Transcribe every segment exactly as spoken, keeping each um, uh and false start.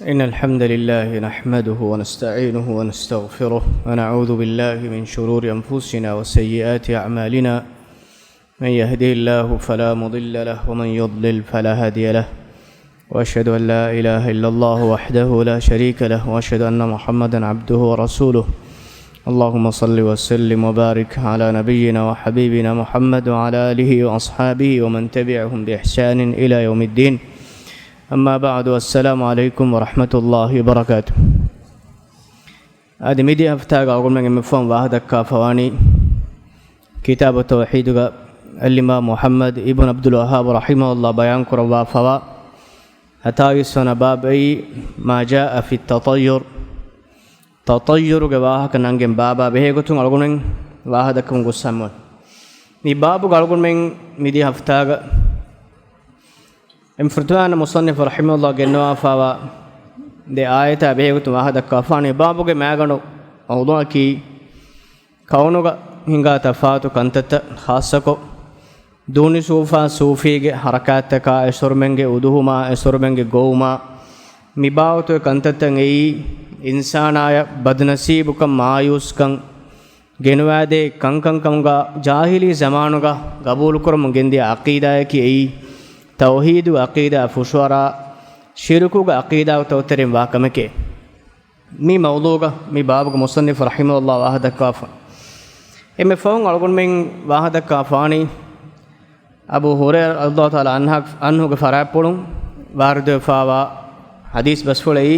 إن الحمد لله نحمده ونستعينه ونستغفره، ونعوذ بالله من شرور أنفسنا وسيئات أعمالنا. من يهده الله فلا مضل له، ومن يضلل فلا هادي له. وأشهد أن لا إله إلا الله وحده لا شريك له، وأشهد أن محمدا عبده ورسوله. اللهم صل وسلم وبارك على نبينا وحبيبنا محمد وعلى آله وأصحابه ومن تبعهم بإحسان إلى يوم الدين. أما بعد، السلام عليكم ورحمة الله وبركاته. އަދި މިދިޔަ ހަފްތާގަ އަޅުގަނޑުމެން އެންމެ ފަހުން ވާހަކަ ދައްކާފަވާނީ ކިތާބު ތައުޙީދުގަ އަލްއިމާމް މުޙައްމަދު އިބްނު ޢަބްދުލް ވައްހާބު ރަޙިމަހުﷲ ބަޔާން ކުރައްވާފަވާ ހަތާވީސް ވަނަ ބާބު އެއީ، ما جاء في التطير، ތަޠައްޔުރުގެ ވާހަކަ ނަންގެން ބާބާ ބެހޭގޮތުން އަޅުގަނޑުމެން ވާހަކަ ދައްކަމުން ގޮއްސަމުން. މި ބާބުގަ އަޅުގަނޑުމެން މިދިޔަ ހަފްތާގަ އެންމެ ފުރަތަމަ މުޞައްނިފު ރަޙިމަހުﷲ ގެންނަވާފަވާ ދެ އާޔަތާ ބެހޭގޮތުން ވާހަކަ ދައްކާފާނެ. ބާބުގެ މައިގަނޑު މައުޟޫޢަކީ ކައުނުގަ ހިނގާ ތަފާތު ކަންތައްތައް، ޚާއްޞަކޮށް، ދޫނި ސޫފާ ސޫފީގެ ހަރަކާތްތަކާ އެސޮރުމެންގެ އުދުހުމާ އެސޮރުމެންގެ ގޮވުމާ މި ބާވަތުގެ ކަންތައްތައް އެއީ، އިންސާނާޔަށް ބަދުނަސީބުކަން މާޔޫސްކަން ގެނުވާދޭ ކަންކަން ކަމުގަ ޖާހިލީ ޒަމާނުގަ ގަބޫލުކުރަމުން ގެންދިޔަ ޢަޤީދާއަކީ އެއީ، ތައުޙީދު ޢަޤީދާ ފުށުއަރާ، ޝިރުކުގެ ޢަޤީދާ ތައް ތެރެއިން ވާ ކަމެކޭ. މި މައުޟޫޢުގަ މި ބާބުގެ މުޞައްނިފު ރަޙިމަހުﷲ ވާހަކަ ދައްކާފަ. އެންމެ ފަހުން އަޅުގަނޑުމެން ވާހަކަ ދައްކާފާނީ، އަބޫ ހުރައިރާ ރަޟިޔަﷲ ތަޢާލާ ޢަންހުގެ ފަރާތްޕުޅުން ވާރިދުވެފާވާ ޙަދީޘް ބަސްފުޅައީ،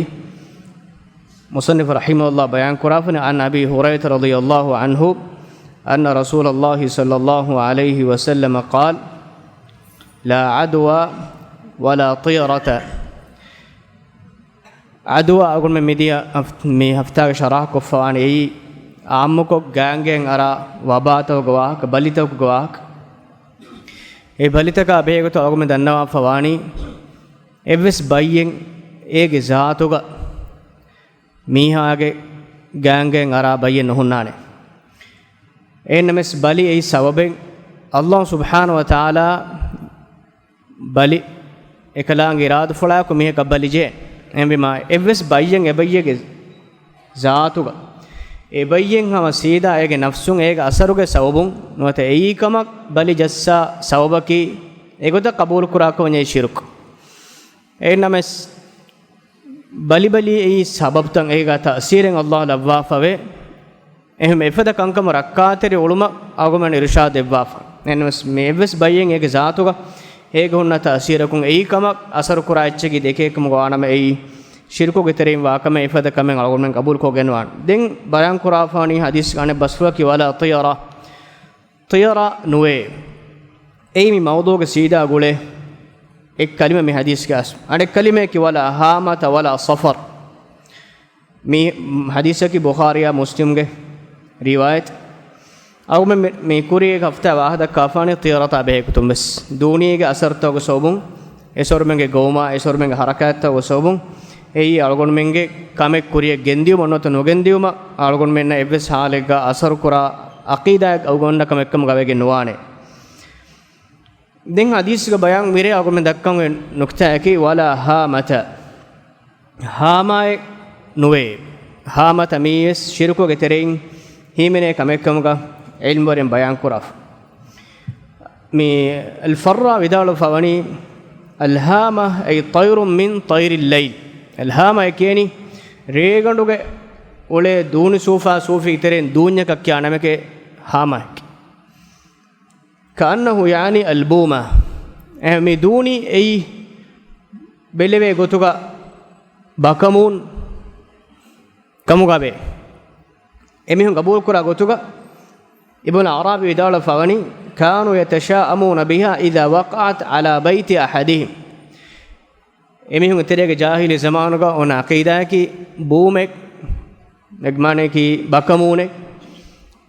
މުޞައްނިފު ރަޙިމަހުﷲ ބަޔާން ކުރާފަނި، عن أبي هريرة رضي الله عنه أن رسول الله صلى الله عليه وسلم قال: لا عدوى ولا طيرة. ޢަދުވާ އަޅުގަނޑުމެން މިދިޔަ ހަފް-، މި ހަފްތާގެ ޝަރަޙަ ކޮށްފަވާނެ އެއީ، ޢާއްމުކޮށް ގާނގޭން އަރާ ވަބާތަކުގެ ވާހަކަ، ބަލިތަކުގެ ވާހަކަ. އެ ބަލިތަކާ ބެހޭގޮތުން އަޅުގަނޑުމެން ދަންނަވާފަވާނީ، އެއްވެސް ބައްޔެއް އޭގެ ޒާތުގަ މީހާގެ ގާނގޭން އަރާ ބައްޔެއް ނުހުންނާނެ. އެހެންނަމަވެސް ބަލި އެއީ ސަބަބެއް. އަﷲ ސުބްޙާނަހޫ ވަތަޢާލާ ބަލި އެކަލާނގެ އިރާދަފުޅާއެކު މީހަކަށް ބަލި ޖެހޭ. އެހެންވީމާ، އެއްވެސް ބައްޔެއް އެބައްޔެއްގެ ޒާތުގަ، އެބައްޔެއް ހަމަ ސީދާ އޭގެ ނަފްސުން އޭގެ އަސަރުގެ ސަބަބުން ނުވަތަ އެއީ ކަމަށް ބަލި ޖައްސާ ސަބަބަކީ، އެގޮތަށް ޤަބޫލުކުރާކަމަށް އެއީ ޝިރުކު. އެހެންނަމަވެސް، ބަލި ބަލީ އެއީ ސަބަބުތައް އޭގާ ތައުސީރެއް އަﷲ ލައްވާފަވޭ. އެހެން އެފަދަ ކަންކަމަށް ރައްކާތެރި އުޅުމަށް އަޅުގަނޑުމެން އިރުޝާދު ދެއްވާފަ. އެހެންނަމަވެސް، މި އެއްވެސް ބައްޔެއް އޭގެ ޒާތުގަ އޭގެ ހުންނަ ތައުސީރަކުން އެއީ ކަމަށް އަސަރު ކުރާ އެއްޗެއްގެ ދެކޭކަމުގަ ވާނަމަ އެއީ ޝިރުކުގެ ތެރެއިން ވާ ކަމެއް އެފަދަ ކަމެއް އަޅުގަނޑުމެން ޤަބޫލުކޮށްގެންވާނެ. ދެން ބަޔާން ކުރާފާނީ ޙަދީޘްގެ އަނެއް ބަސްފުޅަކީ، ވަލާ ޠިޔަރަ، ޠިޔަރަ ނުވޭ. އެއީ މި މައުޟޫޢުގެ ސީދާ ގުޅޭ އެއް ކަލިމަ މި ޙަދީޘްގެ އަސްލު. އަނެއް ކަލިމަޔަކީ، ވަލާ ހާމަތަ ވަލާ ޞަފަރ. މި ޙަދީޘަކީ ބުޚާރީއާ މުސްލިމްގެ ރިވާޔަތް. އަޅުގަނޑުމެން މި، މި ކުރީ އެއް ހަފްތާ ވާހަކަ ދައްކާފާނީ ޠިޔަރަތާ ބެހޭގޮތުން ވެސް. ދޫނީގެ އަސަރުތަކުގެ ސަބަބުން، އެސޮރުމެންގެ ގޮވުމާ، އެސޮރުމެންގެ ޙަރަކާތްތަކުގެ ސަބަބުން، އެއީ އަޅުގަނޑުމެންގެ ކަމެއް ކުރިޔަށް ގެންދިޔުމަށް ނުވަތަ ނުގެންދިޔުމަށް އަޅުގަނޑުމެންނަށް އެއްވެސް ޙާލެއްގަ އަސަރުކުރާ ޢަޤީދާއެއް އަޅުގަނޑުމެންނަށް ކަމެއްކަމުގަ ވެގެން ނުވާނެ. ދެން ޙަދީޘްގަ ބަޔާން މިރޭ އަޅުގަނޑުމެން ދައްކަން ނުކްތާއަކީ، ވަލާ ހާމަތަ. ހާމާއެއް ނުވޭ. ހާމަތަ މީވެސް ޝިރުކުގެ ތެރެއިން ހިމެނޭ ކަމެއްކަމުގަ ޢިލްމުވެރިން ބަޔާން ކުރާފަ. މި އަލްފައްރާ ވިދާޅުވެފަ ވަނީ، އަލްހާމަ އައި ޠައިރުން މިން ޠައިރި ލައިލް. އަލްހާމަ އެ ކިޔަނީ ރޭގަނޑުގެ އުޅޭ ދޫނި ސޫފާ ސޫފީ ތެރެއިން ދޫންޏަކަށް ކިޔާ ނަމެކޭ ހާމައެކޭ. ކައަންނަހު ޔަޢުނީ އަލްބޫމާ. އެ، މި ދޫނި އެއީ ބެލެވޭ ގޮތުގަ ބަކަމޫން ކަމުގަވޭ. އެމީހުން ގަބޫލުކުރާ ގޮތުގަ އިބްނު އަޢްރާބީ ވިދާޅުވެފަ ވަނީ، كانوا يتشاءمون بها إذا وقعت على بيت أحدهم. އެމީހުންގެ ތެރޭގަ ޖާހިލީ ޒަމާނުގަ އޮންނަ ޢަޤީދާއަކީ ބޫމެއް، މާނައަކީ ބަކަމޫނެއް،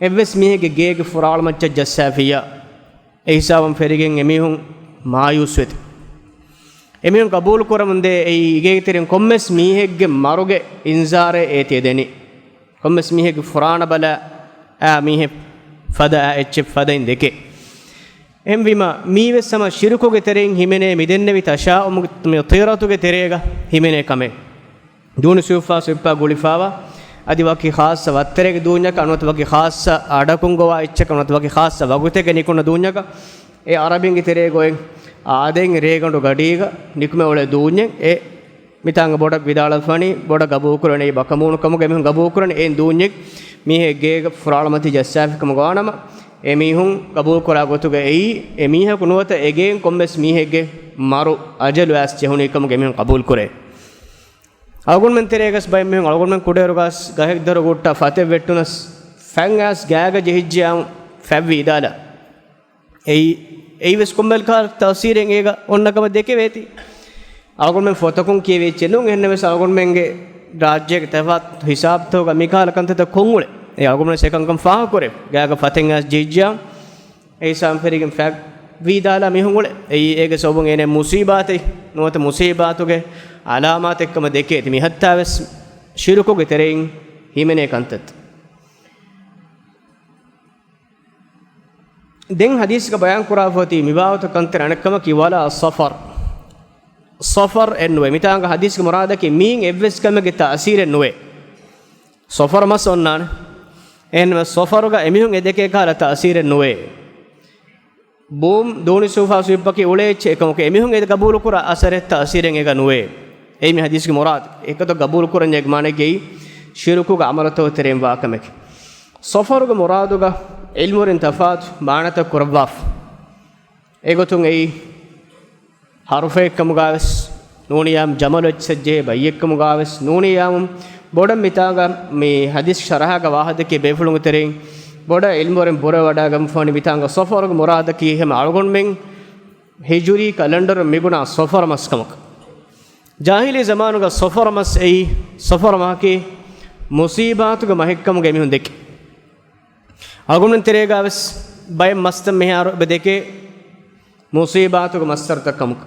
އެއްވެސް މީހެއްގެ ގޭގެ ފުރާޅުމައްޗަށް ޖައްސާފިއްޔާ، އެ ހިސާބުން ފެރިގެން އެމީހުން މާޔޫސްވެތި. އެމީހުން ގަބޫލު ކުރަމުންދޭ އެއީ އިގޭގެ ތެރެއިން ކޮންމެސް މީހެއްގެ މަރުގެ އިންޒާރެއް އޭތި އެދެނީ. ކޮންމެސް މީހެއްގެ ފުރާނަ ބަލާ އާ މީހެއް ފަދަ އާ އެއްޗެއް ފަދައިން ދެކޭ. އެހެންވީމާ، މީވެސް ހަމަ ޝިރުކުގެ ތެރެއިން ހިމެނޭ މިދެންނެވި ތަޝާއުމުގެ މި ޠިޔަރަތުގެ ތެރޭގަ ހިމެނޭ ކަމެއް. ދޫނި ސުވިފާ ސުވިއްޕާ ގުޅިފާވާ، އަދި ވަކި ޚާއްޞަ ވައްތަރެއްގެ ދޫންޏަކަށް، ނުވަތަ ވަކި ޚާއްޞަ އަޑަކުން ގޮވާ އެއްޗަކަށް، ނުވަތަ ވަކި ޚާއްޞަ ވަގުތެއްގެ ނިކުންނަ ދޫންޏަކަށް، އެ އަރަބިންގެ ތެރޭގަ އޮތް އާދެން ރޭގަނޑު ގަޑީގަ ނިކުމެ އުޅޭ ދޫންޏެއް އެ މިތާނގަ ބޮޑަށް ވިދާޅުވެފަނީ، ބޮޑަށް ގަބޫލުކުރަނީ ބަކަމޫނު ކަމުގަ އެމީހުން ގަބޫލުކުރަނީ އެއިން ދޫންޏެއް މީހެއް ގޭގަ ފުރާޅުމަތީ ޖައްސާފި ކަމުގަ ވާނަމަ، އެމީހުން ގަބޫލުކުރާ ގޮތުގަ އެއީ، އެމީހަކު ނުވަތަ އެގޭން ކޮންމެސް މީހެއްގެ މަރު އަޖަލު އައިސް ޖެހުނީ ކަމުގަ އެމީހުން ގަބޫލުކުރޭ. އަޅުގަނޑުމެން ތެރޭގަސް ބައެއް މީހުން އަޅުގަނޑުމެން ކުޑައިރުގަސް ގަހެއް ދޮރު ގުއްޓަށް ފަތެއް ވެއްޓުނަސް ފަތް އައިސް ގާގަ ޖެހިއްޖެޔާ ފަތް ވީދާލާ. އެއީ، އެއީވެސް ކޮންމެ ކަހަލަ ތައުސީރެއް އޭގަ އޮންނަ ކަމަށް ދެކެވޭތީ. އަޅުގަނޑުމެން ފޮތަކުން ކިޔެވި އެއްޗެއް ނޫން، އެހެންނަމަވެސް އަޅުގަނޑުމެންގެ ރާއްޖޭގެ ތަފާތު ހިސާބުތަކުގަ މިކަހަލަ ކަންތައްތައް ކޮށް އުޅޭ. އެ އަޅުގަނޑުމެން އެކަންކަން ފާހަގަކުރޭ. ގާގަ ފަތެއް އައިސް ޖެހިއްޖެޔާ އެ ހިސާބުން ފެށިގެން ފަތް ވީދާލާ މީހުން އުޅޭ. އެއީ އޭގެ ސަބަބުން އޭނަ މުސީބާތެއް ނުވަތަ މުސީބާތުގެ އަލާމާތެއްކަމަށް ދެކޭތީ. މި ހައްތާވެސް ޝިރުކުގެ ތެރެއިން ހިމެނޭ ކަންތައްތައް. ދެން ޙަދީޘްގަ ބަޔާން ކުރާފައޮތީ މިބާވަތު ކަންތައް އަނެއްކަމަކީ، ވަލާ ޞަފަރު. ޞަފަރު އެއް ނުވޭ. މިތާނގަ ޙަދީޘްގެ މުރާދަކީ މީން އެއްވެސް ކަމެއްގެ ތައުސީރެއް ނުވޭ. ޞަފަރު މަސް އޮންނާނެ. އެހެންވެ ޞަފަރުގަ އެމީހުން އެ ދެކޭ ކަހަލަ ތައުސީރެއް ނުވޭ. ބޫމް ދޫނި ސުވިފާ ސުވިއްޕަކީ އުޅޭ އެއްޗެއް އެކަމަކު އެމީހުން އެ ގަބޫލުކުރާ އަސަރެއް ތައުސީރެއް އޭގަ ނުވޭ. އެއީ މި ޙަދީޘްގެ މުރާދު. އެކަތައް ގަބޫލުކުރަންޏާ މާނައެއްގައި ޝިރުކުގެ ޢަމަލުތަކުގެ ތެރެއިން ވާ ކަމެކޭ. ޞަފަރުގެ މުރާދުގަ ޢިލްމުވެރިން ތަފާތު މާނަތައް ކުރައްވާފަ. އެގޮތުން އެއީ ޙަރުފެއްކަމުގަވެސް ނޫނިޔާމު، ޖަމަލު އެއްޗަށް ޖެހޭ ބައްޔެއްކަމުގަވެސް ނޫނިޔާމު، ބޮޑަށް މިތާގަ މި ޙަދީޘް ޝަރަޙާގަ ވާހަކަ ދެއްކި ބޭފުޅުންގެ ތެރެއިން ބޮޑަށް ޢިލްމުވެރިން ބުރަވެވަޑައިގަންފާނީ މިތާނގަ ޞަފަރުގެ މުރާދަކީ ހަމަ އަޅުގަނޑުމެން ހިޖުރީ ކަލަންޑަރުން މިގުނާ ޞަފަރު މަސް ކަމަކަށް. ޖާހިލީ ޒަމާނުގަ ޞަފަރު މަސް އެއީ، ޞަފަރު މަހަކީ މުޞީބާތުގެ މަހެއްކަމުގަ އެމީހުން ދެކެ. އަޅުގަނޑުމެން ތެރޭގަވެސް ބައެއް މަސްތައް މިހާރު އެބަ ދެކޭ މުޞީބާތުގެ މައްސަރުތައް ކަމުގަ.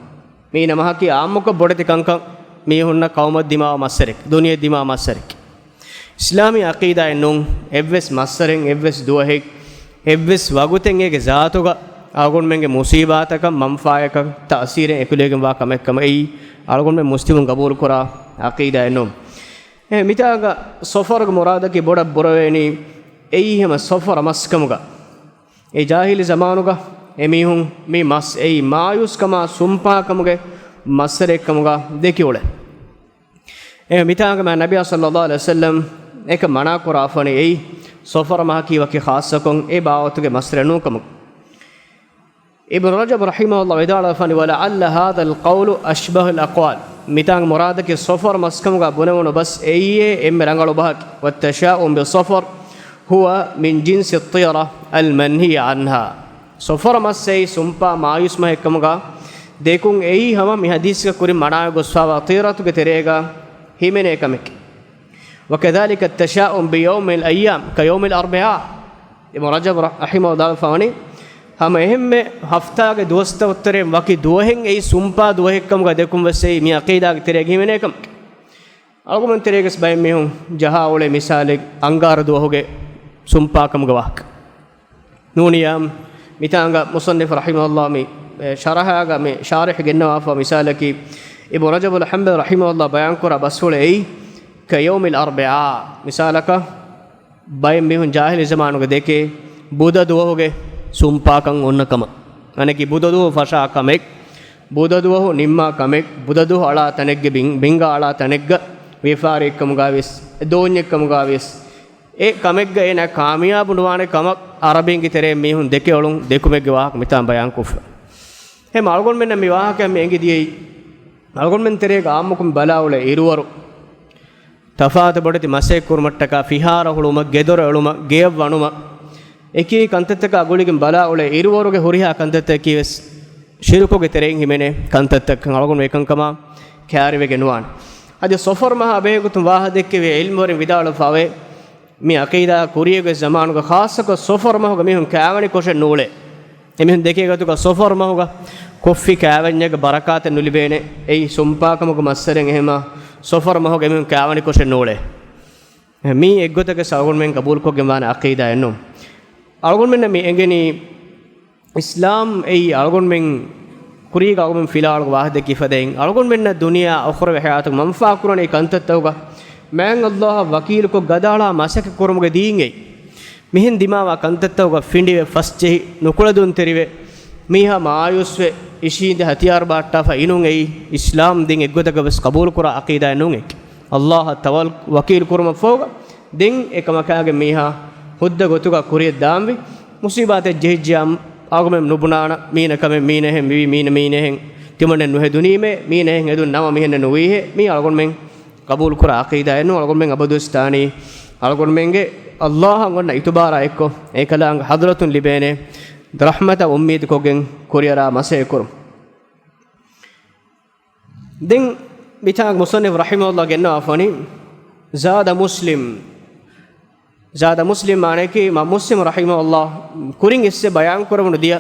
މީ ނަމަހަކީ ޢާއްމުކޮށް ބޮޑެތި ކަންކަން މީހުންނަށް ޤައުމަށް ދިމާވާ މައްސަރެއް، ދުނިޔެ ދިމާވާ މައްސަރެއް. އިސްލާމީ ޢަޤީދާއެއް ނޫން، އެއްވެސް މައްސަރެއް، އެއްވެސް ދުވަހެއް، އެއްވެސް ވަގުތެއް އޭގެ ޒާތުގަ އަޅުގަނޑުމެންގެ މުޞީބާތަކަށް، މަންފާޔަކަށް، ތައުސީރެއް އެކުލެވިގެންވާ ކަމެއްކަމަށް އެއީ އަޅުގަނޑުމެން މުސްލިމުން ގަބޫލުކުރާ ޢަޤީދާއެއް ނޫން. އެ މިތާގަ ޞަފަރުގެ މުރާދަކީ ބޮޑަށް ބުރަވެނީ އެއީ ހަމަ ޞަފަރު މަސްކަމުގަ. އެ ޖާހިލީ ޒަމާނުގަ އެމީހުން މި މަސް އެއީ މާޔޫސްކަމާ ސުންޕާކަމުގެ މައްސަރެއްކަމުގަ ދެކިއުޅެ. އެ މިތާގަ މާ ނަބިޔާ ޞައްލައްލާހު ޢަލައިހި ވަސައްލަމް އެކަން މަނާ ކުރާފަނީ އެއީ ޞަފަރު މަހަކީ ވަކި ޚާއްޞަކޮށް އެ ބާވަތުގެ މައްސަރެއް ނޫންކަމުގަ. އިބްނު ރަޖަބު ރަޙިމަހުﷲ ވިދާޅުވެފަނި، ولعل هذا القول أشبه الأقوال. މިތާނގެ މުރާދަކީ ޞަފަރު މަސްކަމުގަ ބުނެވުނު ބަސް އެއީއޭ އެންމެ ރަނގަޅު ބަހަކީ. والتشاؤم بصفر هو من جنس الطيرة المنهي عنها. ޞަފަރު މަސް އެއީ ސުންޕާ މާޔޫސް މަހެއްކަމުގަ ދެކުން އެއީ ހަމަ މި ޙަދީޘްގަ ކުރިން މަނާވެ ގޮސްފާވާ ޠީރަތުގެ ތެރޭގަ ހިމެނޭ ކަމެކޭ. وكذلك التشاؤم بيوم من الأيام كيوم الأربعاء. އިބްނު ރަޖަބު ރަ-، ރަޙިމަހުﷲ ވިދާޅުވެފަވަނީ، ހަމަ އެހެންމެ ހަފްތާގެ ދުވަސްތަކުގެ ތެރެއިން ވަކި ދުވަހެއް އެއީ ސުންޕާ ދުވަހެއްކަމުގަ ދެކުން ވެސް އެއީ މި ޢަޤީދާގެ ތެރޭގަ ހިމެނޭ ކަމެކޭ. އަޅުގަނޑުމެން ތެރޭގަސް ބައެއް މީހުން ޖަހާ އުޅޭ މިސާލެއް އަންގާރަ ދުވަހުގެ ސުންޕާކަމުގެ ވާހަކަ. ނޫނިޔާ މިތާނގަ މުޞައްނިފު ރަޙިމަހުﷲ މި، އެ، ޝަރަޙާގަ މި ޝާރިޙް ގެންނަވާފަ މިސާލަކީ، އިބްނު ރަޖަބުލް ޙަންބަލީ ރަޙިމަހުﷲ ބަޔާންކުރާ ބަސްފުޅު އެއީ، كيوم الأربعاء. މިސާލަކަށް، ބައެއް މީހުން ޖާހިލީ ޒަމާނުގަ ދެކޭ ބުދަ ދުވަހުގެ ސުންޕާކަން އޮންނަ ކަމަށް. އަނެކީ ބުދަ ދުވަހު ފަށާ ކަމެއް، ބުދަ ދުވަހު ނިންމާ ކަމެއް، ބުދަ ދުވަހު އަޅާ ތަނެއްގެ ބިން-، ބިންގާ އަޅާ ތަނެއްގަ ވިޔަފާރިއެއްކަމުގަ ވިޔަސް، ދޯންޏެއްކަމުގަ ވިޔަސް، އެ ކަމެއްގަ އޭނާ ކާމިޔާބު ނުވާނެ ކަމަށް އަރަބިންގެ ތެރޭ މީހުން ދެކެ އުޅުން ދެކުމެއްގެ ވާހަކަ މިތާން ބަޔާންކޮށްފަ. ހަމަ އަޅުގަނޑުމެންނަށް މި ވާހަކަ މި އެނގި ދިޔައީ، އަޅުގަނޑުމެން ތެރޭގަ އާއްމުކޮށް ބަލާ އުޅޭ އިރުވަރު، ތަފާތު ބޮޑެތި މަސައްކަތް ކުރުމަށްޓަކާ ފިހާރަ ހުޅުމަށް، ގެދޮރަށް އެޅުމަށް، ގެޔަށް ވަނުމަށް، އެކި ކަންތައްތަކާ ގުޅިގެން ބަލާ އުޅޭ އިރުވަރުގެ ހުރިހާ ކަންތައްތަކީ ވެސް ޝިރުކުގެ ތެރެއިން ހިމެނޭ ކަންތައްތަކަށް އަޅުގަނޑު އެކަންކަމާ ކައިރިވެގެން ނުވާނެ. އަދި ޞަފަރު މަހާ ބެހޭގޮތުން ވާހަކަ ދެއްކެވި ޢިލްމުވެރިން ވިދާޅުވެފައިވޭ، މި ޢަޤީދާ ކުރިއަށް ގޮސް ޒަމާނުގަ ޚާއްޞަކޮށް ޞަފަރު މަހުގަ މީހުން ކާވަނި ކޮށެއް ނޫޅޭ. އެމީހުން ދެކޭ ގޮތުގަ ޞަފަރު މަހުގަ ކޮށްފި ކާވެންޏެއްގެ ބަރަކާތެއް ނުލިބޭނެ. އެއީ ސުންޕާކަމުގެ މައްސަރެއް އެހެމާ ޞަފަރު މަހުގަ އެމީހުން ކާވަނި ކޮށެއް ނޫޅޭ. މީ އެއްގޮތަކަށް އަޅުގަނޑުމެން ގަބޫލުކޮށްގެން ވާނެ ޢަޤީދާއެއް ނޫން. އަޅުގަނޑުމެންނަށް މި އެނގެނީ، އިސްލާމް އެއީ އަޅުގަނޑުމެން ކުރީގަ އަޅުގަނޑު ފިލާވަޅުގެ ވާހަކަ ދެއްކި ފަދައިން، އަޅުގަނޑުމެންނަށް ދުނިޔެ އުޚްރަވީ ޙަޔާތުގެ މަންފާ ކުރަނީ ކަންތައްތަކުގަ މާތް ﷲ އަށް ވަކީލުކޮށް ގަދައަޅާ މަސައްކަތް ކުރުމުގެ ދީން އެއީ. މިހެން ދިމާވާ ކަންތައްތަކުގަ ފިނޑިވެ، ފަސްޖެހި، ނުކުޅެދުންތެރިވެ، މީހާ މާޔޫސްވެ، އިށީނދެ ހަތިޔާރު ބަހައްޓާފަ އިނުން އެއީ އިސްލާމް ދީން އެއްގޮތަކަށް ވެސް ޤަބޫލުކުރާ ޢަޤީދާއެއް ނޫން އެކި. ﷲ އަށް ތަވައް-، ވަކީލު ކުރުމަށްފަހުގަ ދެން އެކަމަކާގެ މީހާ ހުއްދަ ގޮތުގަ ކުރިޔަށް ދާންވީ. މުޞީބާތެއް ޖެހިއްޖެޔާ އަޅުގަނޑުމެން ނުބުނާނަ، މީނަ ކަމެއް މީނަ އެހެން މިވީ، މީނަ މީނަ އެހެން ތިމަންނެއް ނުހެދުނީމޭ، މީނަ އެހެން ހެދުން ނަމަ މިހެންނެއް ނުވީހޭ. މީ އަޅުގަނޑުމެން ޤަބޫލުކުރާ ޢަޤީދާއެއް ނޫން. އަޅުގަނޑުމެން އަބަދުވެސް ދާނީ އަޅުގަނޑުމެންގެ ﷲ އަށް އޮންނަ އިތުބާރާ އެއްކޮށް، އެކަލާނގެ ޙަޟްރަތުން ލިބޭނެ ރަޙްމަތަށް އުއްމީދުކޮށްގެން ކުރިއަރާ މަސައްކަތް ކުރުން. ދެން މިތާނގަ މުޞައްނިފު ރަޙިމަހުﷲ ގެންނަވާފަވަނީ، ޒާދަ މުސްލިމް. ޒާދަ މުސްލިމް މާނައަކީ، އިމާމް މުސްލިމް ރަޙިމަހުﷲ ކުރިން އިސްވެ ބަޔާން ކުރަމުން ދިޔަ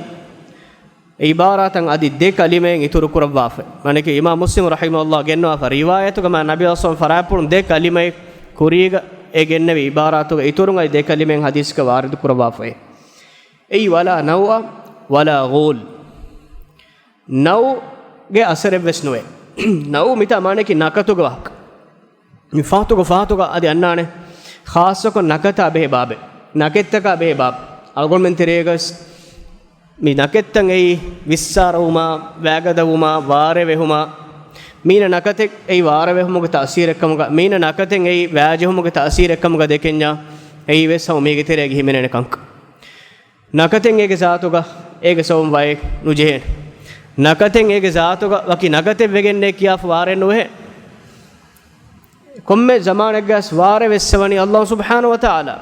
އެ ޢިބާރާތަށް އަދި ދެ ކަލިމައިން އިތުރު ކުރައްވާފަ. މާނައަކީ، އިމާމް މުސްލިމް ރަޙިމަހުﷲ ގެންނަވާފަ ރިވާޔަތުގަ މާ ނަބީ ޞައްލަﷲ ޢަލައިހި ވަސައްލަމަ ފަރާތްޕުޅުން ދެ ކަލިމައެއް ކުރީގަ އެ ގެންނެވި ޢިބާރާތުގަ އިތުރުން އަދި ދެ ކަލިމައިން ޙަދީޘްގަ ވާރިދު ކުރައްވާފައޭ. އެއީ، ވަލާ ނައުޢަ ވަލާ ޣޫލް. ނައުޢުގެ އަސަރެއްވެސް ނުވޭ. ނައުޢު މިތާ މާނައަކީ ނަކަތުގެ ވާހަކަ. މި ފަހަތުގަ ފަހަތުގަ އަދި އަންނާނެ. ޚާއްޞަކޮށް ނަކަތާ ބެހޭ ބާބެއް. ނަކެއްތަކާ ބެހޭ ބާބެއް. އަޅުގަނޑުމެން ތެރޭގަސް މި ނަކެއްތައް އެއީ ވިއްސާރަވުމާ، ވައިގަދަވުމާ، ވާރޭވެހުމާ، މީނަ ނަކަތެއް އެއީ ވާރޭވެހުމުގެ ތައުސީރެއްކަމުގަ، މީނަ ނަކަތެއް އެއީ ވައިޖެހުމުގެ ތައުސީރެއްކަމުގަ ދެކެންޏާ، އެއީ ވެސް ހަމަ މީގެ ތެރޭގަ ހިމެނޭނެ ކަންކަން. ނަކަތެއް އޭގެ ޒާތުގަ އޭގެ ސަބަބުން ވައެއް ނުޖެހޭނެ. ނަކަތެއް އޭގެ ޒާތުގަ ވަކި ނަކަތެއް ވެގެންނޭ ކިޔާފަ ވާރޭ ނުވެހޭ. ކޮންމެ ޒަމާނެއްގަސް ވާރޭ ވެއްސަވަނީ ﷲ ސުބްޙާނަހޫ ވަތަޢާލާ.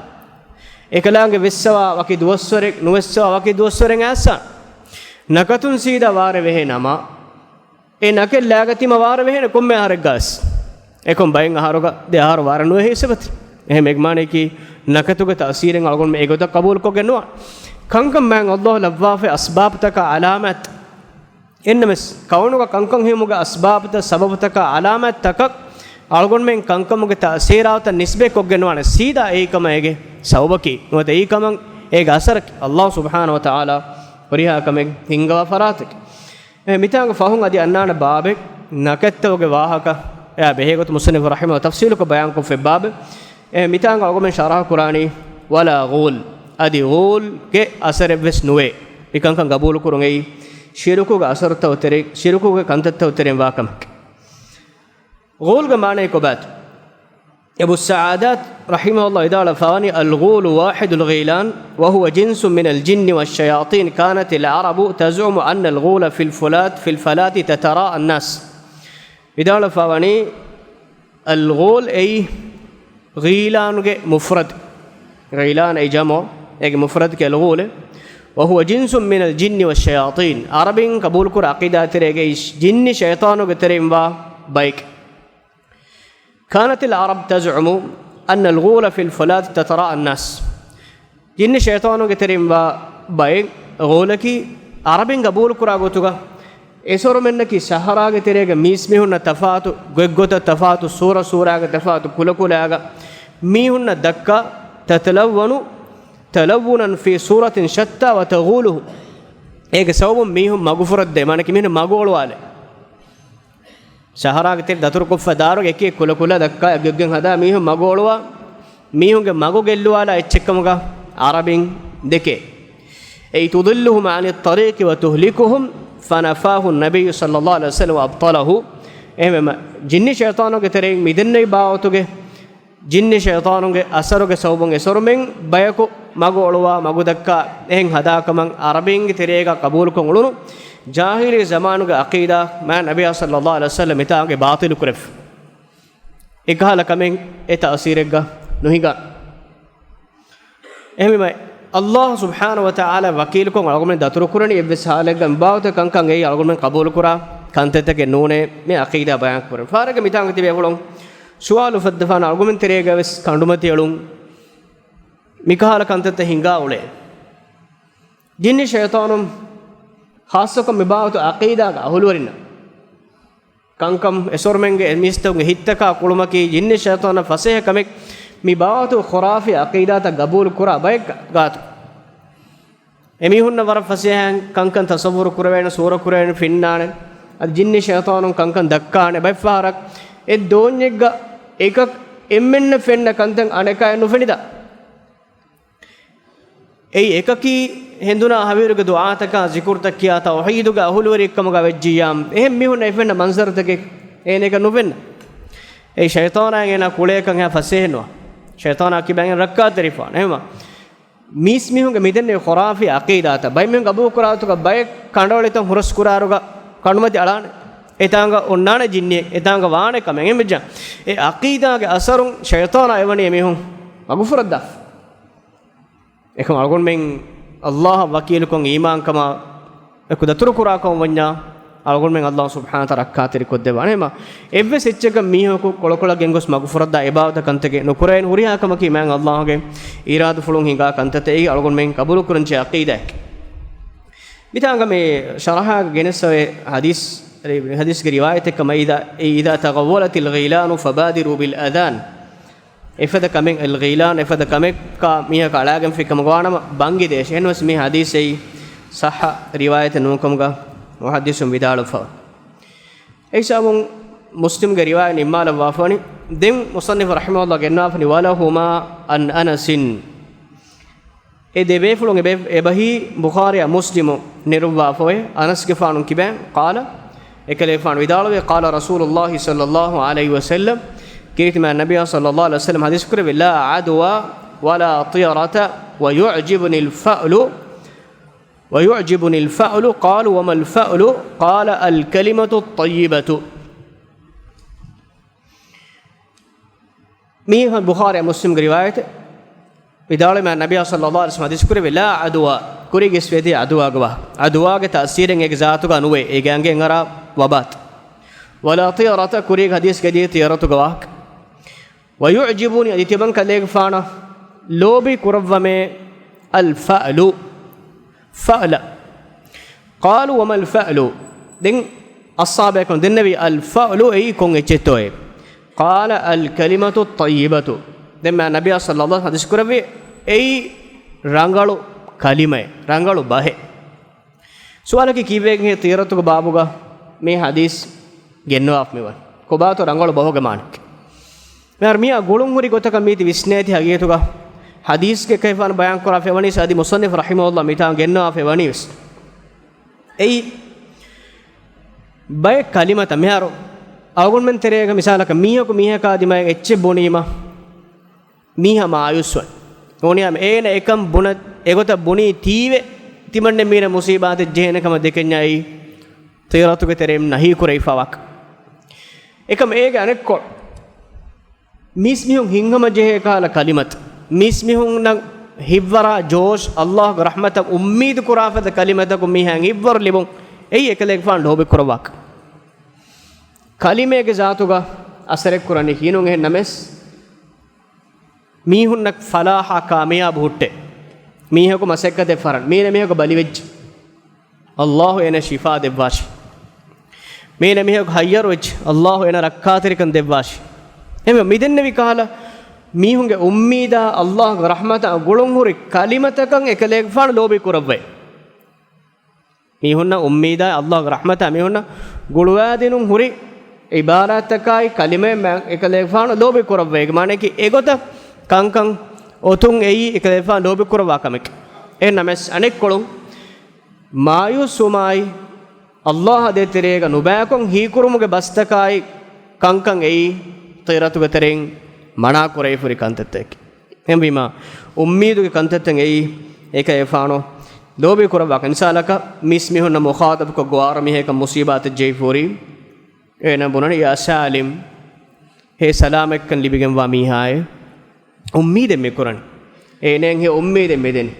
އެކަލާނގެ ވެއްސަވާ ވަކި ދުވަސްވަރެއް ނުވެއްސަވާ ވަކި ދުވަސްވަރެއް އައިސް. ނަކަތުން ސީދާ ވާރޭ ވެހޭ ނަމަ، އެ ނަކެއް ލާގަތީމަ ވާރޭ ވެހޭނެ ކޮންމެ އަހަރެއްގަސް. އެކޮން ބައެއް އަހަރުގަ ދެ އަހަރު ވާރޭ ނުވެހޭ އިސްވެތި. އެހެން އެގްމާނައަކީ ނަކަތުގެ ތައުސީރެއް އަޅުގަނޑުމެން އެގޮތަށް ޤަބޫލުކޮށްގެން ނުވާނެ. ކަންކަން މާތް ﷲ ލައްވާފައި އަސްބާބުތަކާ ޢަލާމާތް. އެންނަމެސް، ކައުނުގަ ކަންކަން ހިމުގެ އަސްބާބުތައް ސަބަބުތަކާ ޢަލާމާތްތަކަށް އަޅުގަނޑުމެން ކަންކަމުގެ ތައުސީރާތައް ނިސްބަތްކޮށްގެން ނުވާނެ. ސީދާ އެއީ ކަމަށް އޭގެ ސަބަބަކީ ނުވަތަ އެއީ ކަމަށް އޭގެ އަސަރަކީ ﷲ ސުބްޙާނަހޫ ވަތަޢާލާ ހުރިހާ ކަމެއް ހިންގަވާ ފަރާތަކީ. އެ މިތާނގަ ފަހުން އަދި އަންނާނެ ބާބެއް، ނަކަތްތަކުގެ ވާހަކަ އެއާ ބެހޭގޮތުން މުޞައްނިފު ރަޙިމަހުﷲ ތަފްޞީލުކޮށް ބަޔާންކޮށްފައި ބާބެއް. އެ މިތާނގަ އަޅުގަނޑުމެން ޝަރަޙަ ކުރާނީ، ވަލާ ޣޫލް، އަދި ޣޫލްގެ އަސަރެއްވެސް ނުވޭ. މިކަންކަން ގަބޫލުކުރުން އެއީ ޝިރުކުގެ އަސަރުތައް ތެރެއިން، ޝިރުކުގެ ކަންތައްތައް ތެރެއިން ވާ ކަމެކޭ. ޣޫލްގެ މާނައީ ކޮބާތޯ؟ އަބޫ ސަޢާދާތް ރަޙިމަހުﷲ ވިދާޅުވެފަވަނީ، الغول واحد الغيلان وهو جنس من الجن والشياطين، كانت العرب تزعم أن الغول في الفلاة، في الفلاة تتراءى الناس. ވިދާޅުވެފަވަނީ، އަލްޣޫލް އެއީ ޣީލާނުގެ މުފްރަދު. ޣީލާން އެއީ ޖަމު، އޭގެ މުފްރަދަކީ އަލްޣޫލޭ. وهو جنس من الجن والشياطين. ޢަރަބިން ޤަބޫލުކުރާ ޢަޤީދާ ތެރޭގައި ޖިންނި ޝައިޠާނުގެ ތެރެއިން ވާ ބައެކޭ. كانت العرب تزعم أن الغول في الفلاة تتراءى الناس. ޖިންނި ޝައިޠާނުގެ ތެރެއިން ވާ ބައެއް ޣޫލަކީ ޢަރަބިން ޤަބޫލުކުރާ ގޮތުގަ އެސޮރުމެންނަކީ ސަހަރާގެ ތެރޭގަ މީސްމީހުންނަށް ތަފާތު ގޮތްގޮތަށް، ތަފާތު ސޫރަ ސޫރާގަ، ތަފާތު ކުލަކުލާގަ މީހުންނަށް ދައްކާ، تتلون تلونا في صور شتى وتغوله. އޭގެ ސަބަބުން މީހުން މަގުފުރައްދޭ، މާނައަކީ މީހުން މަގު އޮޅުވާލޭ. ސަހަރާގެ ތެރެ ދަތުރުކޮށްފަ ދާރުގެ އެކި އެކި ކުލަކުލަ ދައްކާ އެއްގޮތްގެން ހަދާ މީހުން މަގު އޮޅުވާ، މީހުންގެ މަގު ގެއްލުވާލާ އެއްޗެއްކަމުގަ ޢަރަބިން ދެކޭ. أي تضلهم عن الطريق وتهلكهم، فنفاه النبي صلى الله عليه وسلم وأبطله. އެހެންވީމަ، ޖިންނި ޝައިޠާނުގެ ތެރެއިން މިދެންނެވި ބާވަތުގެ ޖިންނި ޝައިޠާނުގެ އަސަރުގެ ސަބަބުން އެސޮރުމެން ބަޔަކު މަގު އޮޅުވާ، މަގު ދައްކާ އެހެން ހަދާކަމަށް ޢަރަބީންގެ ތެރޭގަ ޤަބޫލުކޮށް އުޅުނު ޖާހިލީ ޒަމާނުގެ ޢަޤީދާ މާތް ނަބިއްޔާ ޞައްލައްލާހު ޢަލައިހި ވަސައްލަމް މިތާނގެ ބާޠިލު ކުރެފަ. އެކަހަލަ ކަމެއް އެ ތައުސީރެއްގަ ނުހިނގާ. އެހެންވީމަ، ﷲ ސުބްޙާނަހޫ ވަތަޢާލާ ވަކީލުކޮށް އަޅުގަނޑުމެން ދަތުރުކުރަނީ އެއްވެސް ޙާލެއްގަ މިބާވަތު ކަންކަން އެއީ އަޅުގަނޑުމެން ޤަބޫލުކުރާ ކަންތައްތަކެއް ނޫނޭ މި ޢަޤީދާ ބަޔާން ކުރަން. ފާރެއްގަ މިތާނގަ ތިބޭފުޅުން ސުވާލު އުފައްދަފާނަ އަޅުގަނޑުމެން ތެރޭގަވެސް ކަނޑުމަތި އެޅުން މިކަހަލަ ކަންތައްތައް ހިނގާ އުޅޭ. ޖިންނި ޝައިޠާނުން ޚާއްޞަކޮށް މިބާވަތު ޢަޤީދާގެ އަހުލުވެރިންނަށް ކަންކަން އެސޮރުމެންގެ އެ މީސްތަކުންގެ ހިތްތަކާ ކުޅުމަކީ ޖިންނި ޝައިޠާނަށް ފަސޭހަ ކަމެއް މި ބާވަތު ޚުރާފީ ޢަޤީދާތައް ގަބޫލު ކުރާ ބައެއް ގާތު. އެމީހުންނަށް ވަރަށް ފަސޭހައިން ކަންކަން ތަޞައްވުރު ކުރެވޭނެ، ސޫރަ ކުރެވޭނެ، ފެންނާނެ. އަދި ޖިންނި ޝައިޠާނުން ކަންކަން ދައްކާނެ. ބައެއް ފަހަރަށް އެ ދޯންޏެއްގަ އެކަކު އެންމެންނަށް ފެންނަ ކަންތައް އަނެކާއަށް ނުފެނިދާ. އެއީ އެކަކީ ހެނދުނާ ހަވީރުގެ ދުޢާތަކާ، ޒިކުރުތައް ކިޔާ، ތައުޙީދުގެ އަހުލުވެރިއެއްކަމުގަ ވެއްޖިއްޔާ، އެހެން މީހުންނަށް އެ ފެންނަ މަންޒަރުތަކެއް އޭނައަކަށް ނުފެންނަ. އެއީ ޝައިޠާނާއަށް އޭނާ ކުޅޭކަން އެހާ ފަސޭހަ ނުވާ. ޝައިޠާނާ ކިބައިން ރައްކާތެރިފާނެ. އެހެންވީމަ މީސްމީހުންގެ މިދެންނެވި ޚުރާފީ ޢަޤީދާތައް ބައެއް މީހުން ގަބޫލުކުރާ ގޮތުގަ ބައެއް ކަނޑައެޅިތަން ހުރަސްކުރާއިރުގަ ކަނޑުމަތި އަޅާނެ. އެތާނގަ އޮންނާނެ ޖިންނިއެއް، އެތާނގަ ވާނެ ކަމެއް. އެހެންވެއްޖެއްޔާ އެ ޢަޤީދާގެ އަސަރުން ޝައިޠާނާ އެވަނީ އެމީހުން މަގުފުރައްދާފަ. އެކަމް އަޅުގަނޑުމެން ﷲ އަށް ވަކީލުކޮށް އީމާންކަމާ އެކު ދަތުރުކުރާކަމަށް ވަންޏާ، އަޅުގަނޑުމެން ﷲ ސުބްޙާނަހޫ ވަތަޢާލާ ރައްކާތެރިކޮށްދެއްވާނެ. އެހެންވީމަ އެއްވެސް އެއްޗަކަށް މީހަކު ކޮޅުކޮޅަށް ގެންގޮސް މަގުފުރައްދާ އެބާވަތަށް ކަންތަކެއް ނުކުރެވޭނެ. ހުރިހާ ކަމަކީ މާތް ﷲ ގެ އިރާދަފުޅުން ހިނގާ ކަންތައްތައް. އެއީ އަޅުގަނޑުމެން ޤަބޫލުކުރަންޖެހޭ ޢަޤީދާއެއް. މިތާނގަ މި ޝަރަޙާގަ ގެނެސްފަވޭ ޙަދީޘް، ޙަދީޘްގެ ރިވާޔަތެއް ކަމަށް، إذا، إذا تغولت الغيلان فبادروا بالأذان. އެފަދަ ކަމެއް، އަލްޣީލާން، އެފަދަ ކަމެއްކާ މީހަކަށް އަޅާގެންފި ކަމަކަށް ވާނަމަ ބަންގި ދޭށޭ. އެހެންވެސް މި ޙަދީޘް އެއީ ޞައްޙަ ރިވާޔަތެއް ނޫންކަމުގަ މުޙައްދިސުން ވިދާޅުވެފަ. އެހިސާބުން މުސްލިމްގެ ރިވާޔަތް ނިންމާލައްވާފަވަނީ. ދެން މުޞައްނިފު ރަޙިމަހުﷲ ގެންނަވާފަ، ވަލަހުމާ ޢަން އަނަސިން. އެ ދެބޭފުޅުން އެބެ-، އެބަހީ ބުޚާރީއާ މުސްލިމު ނެރުއްވާފައެވެ. އަނަސްގެފާނު ކިބައިން، ޤާލަ، އެކަލޭގެފާނު ވިދާޅުވޭ، ޤާލަ ރަސޫލުﷲ ޞައްލަﷲ ޢަލައިހި ވަސައްލަމް، ކީރިތި މާތް ނަބިއްޔާ ޞައްލަﷲ ޢަލައިހި ވަސައްލަމް ޙަދީޘް ކުރެއްވި، لا عدوى ولا طيرة ويعجبني الفأل، ويعجبني الفأل. قالوا وما الفأل؟ قال الكلمة الطيبة. މީ ބުޚާރީ މުސްލިމްގެ ރިވާޔަތެއް. ވިދާޅުވީ މާތް ނަބިއްޔާ ޞައްލަﷲ ޢަލައިހި ވަސައްލަމް ޙަދީޘް ކުރެއްވި، لا عدوى، ކުރީގެ އިސްވެދިޔަ ޢަދުވާގެ ވާހަކަ. ޢަދުވާގެ ތައުސީރެއް އޭގެ ޒާތުގަ ނުވޭ، އޭގެ އަނގައިން އަރާ ވަބާތައް. ولا طيرة، ކުރީގެ ޙަދީޘްގަ ދިޔަ ޠިޔަރަތުގެ ވާހަކަ. ويعجبني، އަދި ތިމަން ކަލޭގެފާނަށް ލޯބި ކުރައްވަމޭ، الفأل، ފައުލަ. قالوا وما الفأل؟ ދެން އަޞްޙާބަކުން ދެންނެވި، الفأل އެއީ ކޮން އެއްޗެއްތޯއޭ؟ قال الكلمة الطيبة. ދެން މާތް ނަބިއްޔާ ޞައްލަﷲ ޢަލައިހި ވަސައްލަމް ޙަދީޘް ކުރެއްވި، އެއީ ރަނގަޅު ކަލިމައެއް، ރަނގަޅު ބަހެއް. ސުވާލަކީ، ކީއްވެގެންހޭ ޠިޔަރަތުގެ ބާބުގަ މި ޙަދީޘް ގެންނަވާފަ މިވަނީ؟ ކޮބާތޯ ރަނގަޅު ބަހުގެ މާނައަކީ؟ މިހާރު މިއާ ގުޅުން ހުރި ގޮތަކަށް މީތި ވިސްނޭތި. ހަގީގަތުގަ ޙަދީޘްގެ ކަލޭގެފާނު ބަޔާން ކުރާފަ ވަނީސް، އަދި މުޞައްނިފު ރަޙިމަހުﷲ މިތާނގަ ގެންނަވާފަ ވަނީސް، އެއީ ބައެއް ކަލިމަތައް. މިހާރު އަޅުގަނޑުމެން ތެރޭގަ މިސާލަކަށް، މީހަކު މީހަކާ ދިމާއަށް އެއްޗެއް ބުނީމަ، މީހާ މާޔޫސްވަން. އޯނިޔާމެ އޭނަ އެކަން ބުނަ، އެގޮތަށް ބުނީ ތީވެ، ތިމަންނެ މީރަ މުޞީބާތެއް ޖެހޭނެ ކަމަށް ދެކެންޏާ އެއީ ޠިޔަރަތުގެ ތެރެއިން ނަހީ ކުރެވިފަވާކަ. އެކަމް އޭގެ އަނެއްކޮޅު، މީސްމީހުން ހިތްހަމަޖެހޭ ކަހަލަ ކަލިމަތު، މީސްމީހުންނަށް ހިތްވަރާ ޖޯޝް، ﷲގެ ރަޙްމަތަށް އުއްމީދު ކުރާފަދަ ކަލިމަތަކުން މީހާއަށް ހިތްވަރު ލިބުން، އެއީ އެކަލޭގެފާނު ލޯބި ކުރައްވާކަ. ކަލިމޭގެ ޒާތުގަ އަސަރެއް ކުރަނީ ކިހިނެއް ނޫން. އެހެން ނަމަވެސް، މީހުންނަށް ފަލާޙާ ކާމިޔާބު ހުއްޓޭ. މީހަކު މަސައްކަތެއް ފަރަން. މީނަ މީހަކު ބަލިވެއްޖެ، ﷲ އޭނަ ޝިފާ ދެއްވާށި. މީނަ މީހަކު ހައްޔަރުވެއްޖެ، ﷲ އޭނަ ރައްކާތެރިކަން ދެއްވާށި. އެހެންވެ، މިދެންނެވި ކަހަލަ މީހުންގެ އުއްމީދާ ﷲގެ ރަޙްމަތާ ގުޅުން ހުރި ކަލިމަތަކަށް އެކަލޭގެފާނު ލޯބި ކުރައްވައި. މީހުންނަށް އުއްމީދާ، ﷲގެ ރަޙްމަތާ މީހުންނަށް ގުޅުވާދިނުން ހުރި ޢިބާރާތްތަކާއި ކަލިމައެއް މާ-، އެކަލޭގެފާނު ލޯބި ކުރައްވައި. އޭގެ މާނައަކީ އެގޮތަށް ކަންކަން އޮތުން އެއީ އެކަލޭގެފާނު ލޯބި ކުރައްވާ ކަމެކޭ. އެހެން ނަމަވެސް، އަނެއްކޮޅުން މާޔޫސްވުމާއި، ﷲ އާ ދޭތެރޭގަ ނުބައިކޮށް ހީކުރުމުގެ ބަސްތަކާއި ކަންކަން އެއީ ޠިޔަރަތުގެ ތެރެއިން މަނާ ކުރެވިފަ ހުރި ކަންތައްތަކެއް. އެހެންވީމާ، އުއްމީދުގެ ކަންތައްތައް އެއީ އެކަލޭގެފާނު ލޯބި ކުރައްވާ ކަން. މިސާލަކަށް، މީސްމީހުންނަށް މުޚާޠަބުކޮށް ގޮވާ މީހަކަށް މުޞީބާތެއް ޖެހިފަ ހުރީ، އޭނަ ބުނަނީ، ޔާ ސާލިމް، ހޭ ސަލާމަތްކަން ލިބިގެންވާ މީހާއޭ. އުއްމީދެއް މި ކުރަނީ. އޭނައަށް ހޭ އުއްމީދެއް މި ދެނީ،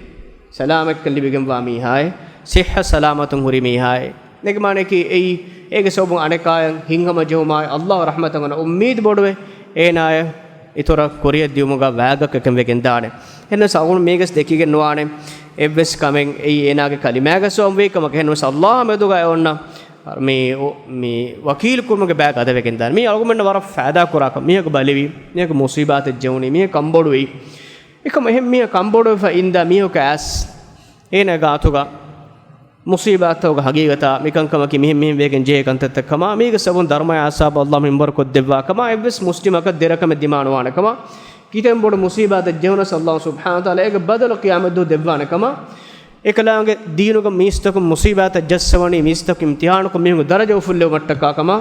ސަލާމަތްކަން ލިބިގެންވާ މީހާއޭ، ޞިއްޙަ ސަލާމަތުން ހުރި މީހާއޭ. އޭގެ މާނައަކީ އެއީ، އޭގެ ސަބަބުން އަނެކާޔަށް ހިތްހަމަޖެހުމާއި، ﷲގެ ރަޙްމަތަށް އޮންނަ އުއްމީދު ބޮޑުވެ، އޭނާޔަށް އިތުރަށް ކުރިއަށް ދިޔުމުގަ ވައިގަތްކަން ވެގެންދާނެ. އެހެންނަމަވެސް އަޅުގަނޑު މީގެސް ދެކިގެން ނުވާނެ އެއްވެސް ކަމެއް އެއީ އޭނާގެ ކަލިމާގެ ސަބަބުން ވީ ކަމަކަށް. އެހެންނަމަވެސް ﷲ އާ މެދުގަ އޮންނަ މި، މި ވަކީލު ކުރުމުގެ ބައި ގަދަވެގެން ދާނެ. މީ އަޅުގަނޑުމެންނަށް ވަރަށް ފައިދާ ކުރާކަން. މީހަކު ބަލިވި، މީހަކު މުޞީބާތެއް ޖެހުނީ، މީހަކު ކަންބޮޑުވި. އެކަމަކު އެހެން މީހަކު ކަންބޮޑުވެފަ އިންދާ މީހަކު އައިސް އޭނާ ގާތުގަ މުޞީބާތަކުގެ ހަގީގަތާ މިކަންކަމަކީ މިހެން މިހެން ވެގެން ޖެހޭ ކަންތައްތައް ކަމާ، މީގެ ސަބަބުން ދަރުމަޔާ އަސާބަ އައްލާހު މިންވަރު ކޮށްދެއްވާ ކަމާ، އެއްވެސް މުސްލިމަކަށް ދެރަކަމެއް ދިމާ ނުވާނެ ކަމާ، ކިތަން ބޮޑު މުޞީބާތައް ޖެހުނަސް އައްލާހު ސުބްޙާނަހު ވަތަޢާލާ އޭގެ ބަދަލު ޤިޔާމަތްދުވަހު ދެއްވާނެ ކަމާ، އެކަލާނގެ ދީނުގަ މީސްތަކުން މުޞީބާތައް ޖައްސަވަނީ މީސްތަކުން އިމްތިޙާނުކޮށް މީހުން ދަރަޖަ އުފުއްލެވުމަށްޓަކާ ކަމާ،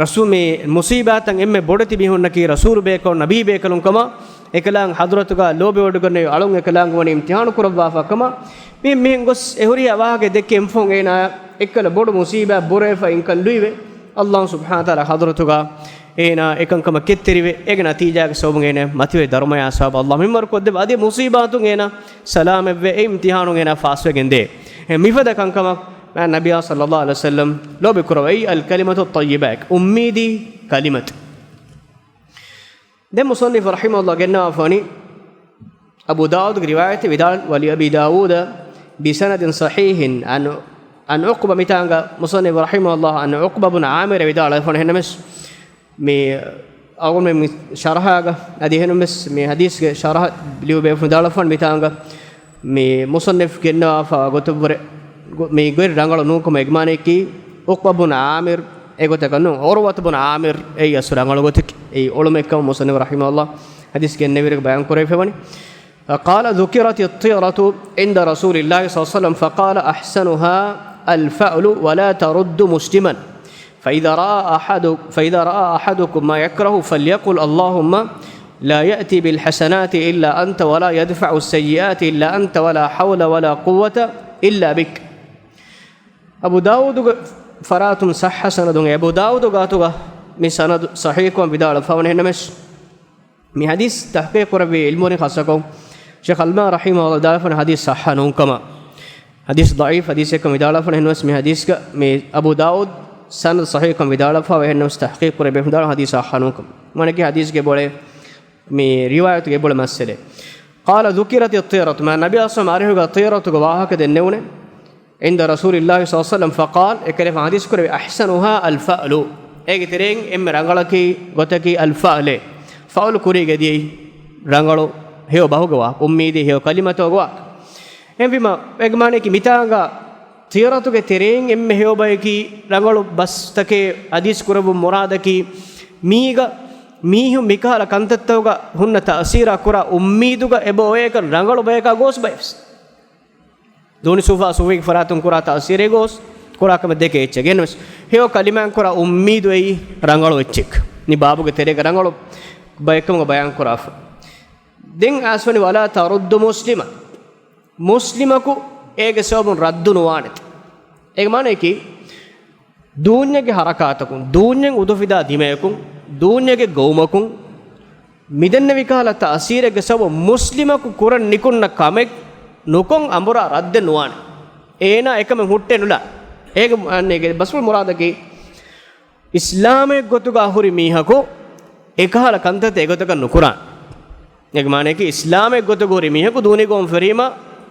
ރަސޫ މި މުޞީބާތައް އެންމެ ބޮޑެތި މީހުންނަކީ ރަސޫލު ބޭކަލުން، ނަބީ ބޭކަލުން ކަމަށް، އެކަލާނގެ ޙަޟްރަތުގަ ލޯބިވޮޑިގަންނަވި އަޅުން އެކަލާނގެ ވަނީ އިމްތިޙާނު ކުރައްވާފަ ކަމަށް، މި މިހެން ގޮސް އެ ހުރިހާ ވާހަކަ ދެއްކި އެންފޯން އޭނާ އެއްކަލަ ބޮޑު މުޞީބާ ބުރަވެފަ އިންކަން ލުއިވެ، އައްލާހު ސުބްޙާނަހު ވަތަޢާލާ ޙަޟްރަތުގަ އޭނާ އެކަންކަމަށް ކެތްތެރިވެ، އޭގެ ނަތީޖާގެ ސަބަބުން އޭނާ މަތިވެރި ދަރުމަޔާ ސަބަބު އައްލާހު މިންވަރު ކޮށްދެއްވާ އަދި މުޞީބާތުން އޭނާ ސަލާމަތްވެ، އެ އިމްތިޙާނުން އޭނާ ފާސްވެގެން ދޭ. އެ މިފަދަ ކަންކަމަށް މާތް ނަބިއްޔާ ޞައްލައްލާހު ޢަލައިހި ވަސައްލަމް ލޯބި ކުރަވައި، އަލް ކަލިމަތު އައްޠައްޔިބާތު، އުއްމީދީ ކަލިމަތު. ދެން މުޞައްނިފު ރަޙިމަހުﷲ ގެންނަވާފަވަނީ އަބޫ ދާވޫދުގެ ރިވާޔަތެއް ވިދާޅު، ولأبي داود بسند صحيح عن، عن عقبة، މިތާނގަ މުޞައްނިފު ރަޙިމަހުﷲ عن عقبة بن عامر ވިދާޅުވެފަވަނީ. އެހެންނަމަސް މި އަޅުގަނޑުމެން މި ޝަރަޙާގަ އަދި އެހެންނަމަސް މި ޙަދީޘްގެ ޝަރަޙަ ލިޔުއްވި ބޭފުޅުން ވިދާޅުވެފަވަނީ މިތާނގަ މި މުޞައްނިފު ގެންނަވާފަ ގޮތަށްވުރެ ގޮ-، މި ގޮތް ރަނގަޅު ނޫންކަމަށް. އެގެ މާނައަކީ، ޢުޤްބަ ބުން ޢާމިރު އެގޮތަކަށް ނޫން، ޢުރުވަތު ބުން ޢާމިރު އެއީ އަސްލު ރަނގަޅު ގޮތަކީ. އެއީ އޮޅުމެއްކަމަށް މުޞައްނިފު ރަޙިމަހުﷲ ޙަދީޘް ގެންނެވިއިރު ބަޔާން ކުރެވިފަވަނީ. قال: ذكرت الطيرة عند رسول الله صلى الله عليه وسلم فقال: أحسنها الفأل ولا ترد مسلما. فإذا رأى أحد، فإذا رأى أحدكم ما يكره فليقل: اللهم لا يأتي بالحسنات إلا أنت ولا يدفع السيئات إلا أنت ولا حول ولا قوة إلا بك. އަބޫ ދާވޫދުގެ ފަރާތުން ޞައްޙަ ސަނަދުން، އަބޫ ދާވޫދު ގާތުގަ މި ސަނަދު ޞަޙީޙުކަން ވިދާޅުވެފަވަނީ. އެހެންނަމަސް މި ޙަދީޘް ތަޙްޤީޤު ކުރެއްވި ޢިލްމުވެރިން ޚާއްޞަކޮށް ޝޭޚް އަލްބާނީ ރަޙިމަހުﷲ ވިދާޅުވެފަވަނީ ޙަދީޘް ޞައްޙަ ނޫންކަމަށް. ޙަދީޘް ޟަޢީފް ޙަދީޘެއްކަން ވިދާޅުވެފަވަނީ. އެހެންނަމަސް މި ޙަދީޘްގަ މި އަބޫ ދާވޫދު ސަނަދު ޞަޙީޙުކަން ވިދާޅުވެފަ، އެހެންނަމަސް ތަޙްޤީޤު ކުރެއްވި ވިދާޅުވަނީ ޙަދީޘް ޞައްޙަ ނޫންކަމަށް. މާނައަކީ ޙަދީޘްގެ ބޮޅެ މި ރިވާޔަތުގެ ބޮޅެ މައްސަލެއް. قال: ذكرت الطيرة، މާތް ނަބިއްޔާ ޞައްލައްލާހު ޢަލައިހި ވަސައްލަމް އަރިހުގަ ޠީރަތުގެ ވާހަކަ ދެންނެވުނެ. عند رسول الله صلى الله عليه وسلم فقال، އެކަލޭގެފާނު ޙަދީޘް ކުރެއްވި، أحسنها الفأل، އޭގެ ތެރެއިން އެންމެ ރަނގަޅަކީ ގޮތަކީ الفأل. ފައުލު ކުރީގެ ދިޔައީ ރަނގަޅު ހެޔޮ ބަހުގެ ވާހަކަ، އުއްމީދީ ހެޔޮ ކަލިމަތުގެ ވާހަކަ. އެހެންވީމަ، އޭގެ މާނައަކީ މިތާނގަ ޠީރަތުގެ ތެރެއިން އެންމެ ހެޔޮ ބަޔަކީ ރަނގަޅު ބަސްތަކެއް ޙަދީޘް ކުރެއްވުން މުރާދަކީ، މީގަ މީހުން މިކަހަލަ ކަންތައްތަކުގަ ހުންނަ ތައުސީރާ ކުރާ އުއްމީދުގަ އެބަ އޮވޭކަން ރަނގަޅު ބަޔަކާ ގޯސް ބަޔަށް. ދޫނި ސޫފާ ސޫފީގެ ފަރާތުން ކުރާ ތައުސީރެއް ގޯސް، ކުރާ ކަމެއް ދެކޭ އެއްޗެއް. އެހެންނަމަސް ހެޔޮ ކަލިމާއިން ކުރާ އުއްމީދު އެއީ ރަނގަޅު އެއްޗެއް. މި ބާބުގެ ތެރޭގަ ރަނގަޅު ބައެއްކަމުގަ ބަޔާން ކުރާފަ. ދެން އައިސްވަނީ، ولا ترد مسلما، މުސްލިމަކު އޭގެ ސަބަބުން ރައްދު ނުވާނެތެ. އޭގެ މާނައަކީ، ދޫންޏެއްގެ ހަރަކާތަކުން، ދޫންޏެއް އުދުފިދާ ދިމަޔަކުން، ދޫންޏެއްގެ ގޮވުމަކުން، މިދެންނެވި ކަހަލަ ތައުސީރެއްގެ ސަބަބުން މުސްލިމަކު ކުރަން ނިކުންނަ ކަމެއް ނުކޮށް އަނބުރާ ރައްދެއް ނުވާނެ. އޭނާ އެކަމެއް ހުއްޓެއް ނުލާ. އޭގެ މާނައީގެ ބަސްފުޅު މުރާދަކީ، އިސްލާމެއް ގޮތުގަ ހުރި މީހަކު އެކަހަލަ ކަންތައްތައް އެގޮތަކަށް ނުކުރާނެ. އޭގެ މާނައަކީ، އިސްލާމެއް ގޮތުގަ ހުރި މީހަކު ދޫނީ ގޮވަން ފެށީމަ،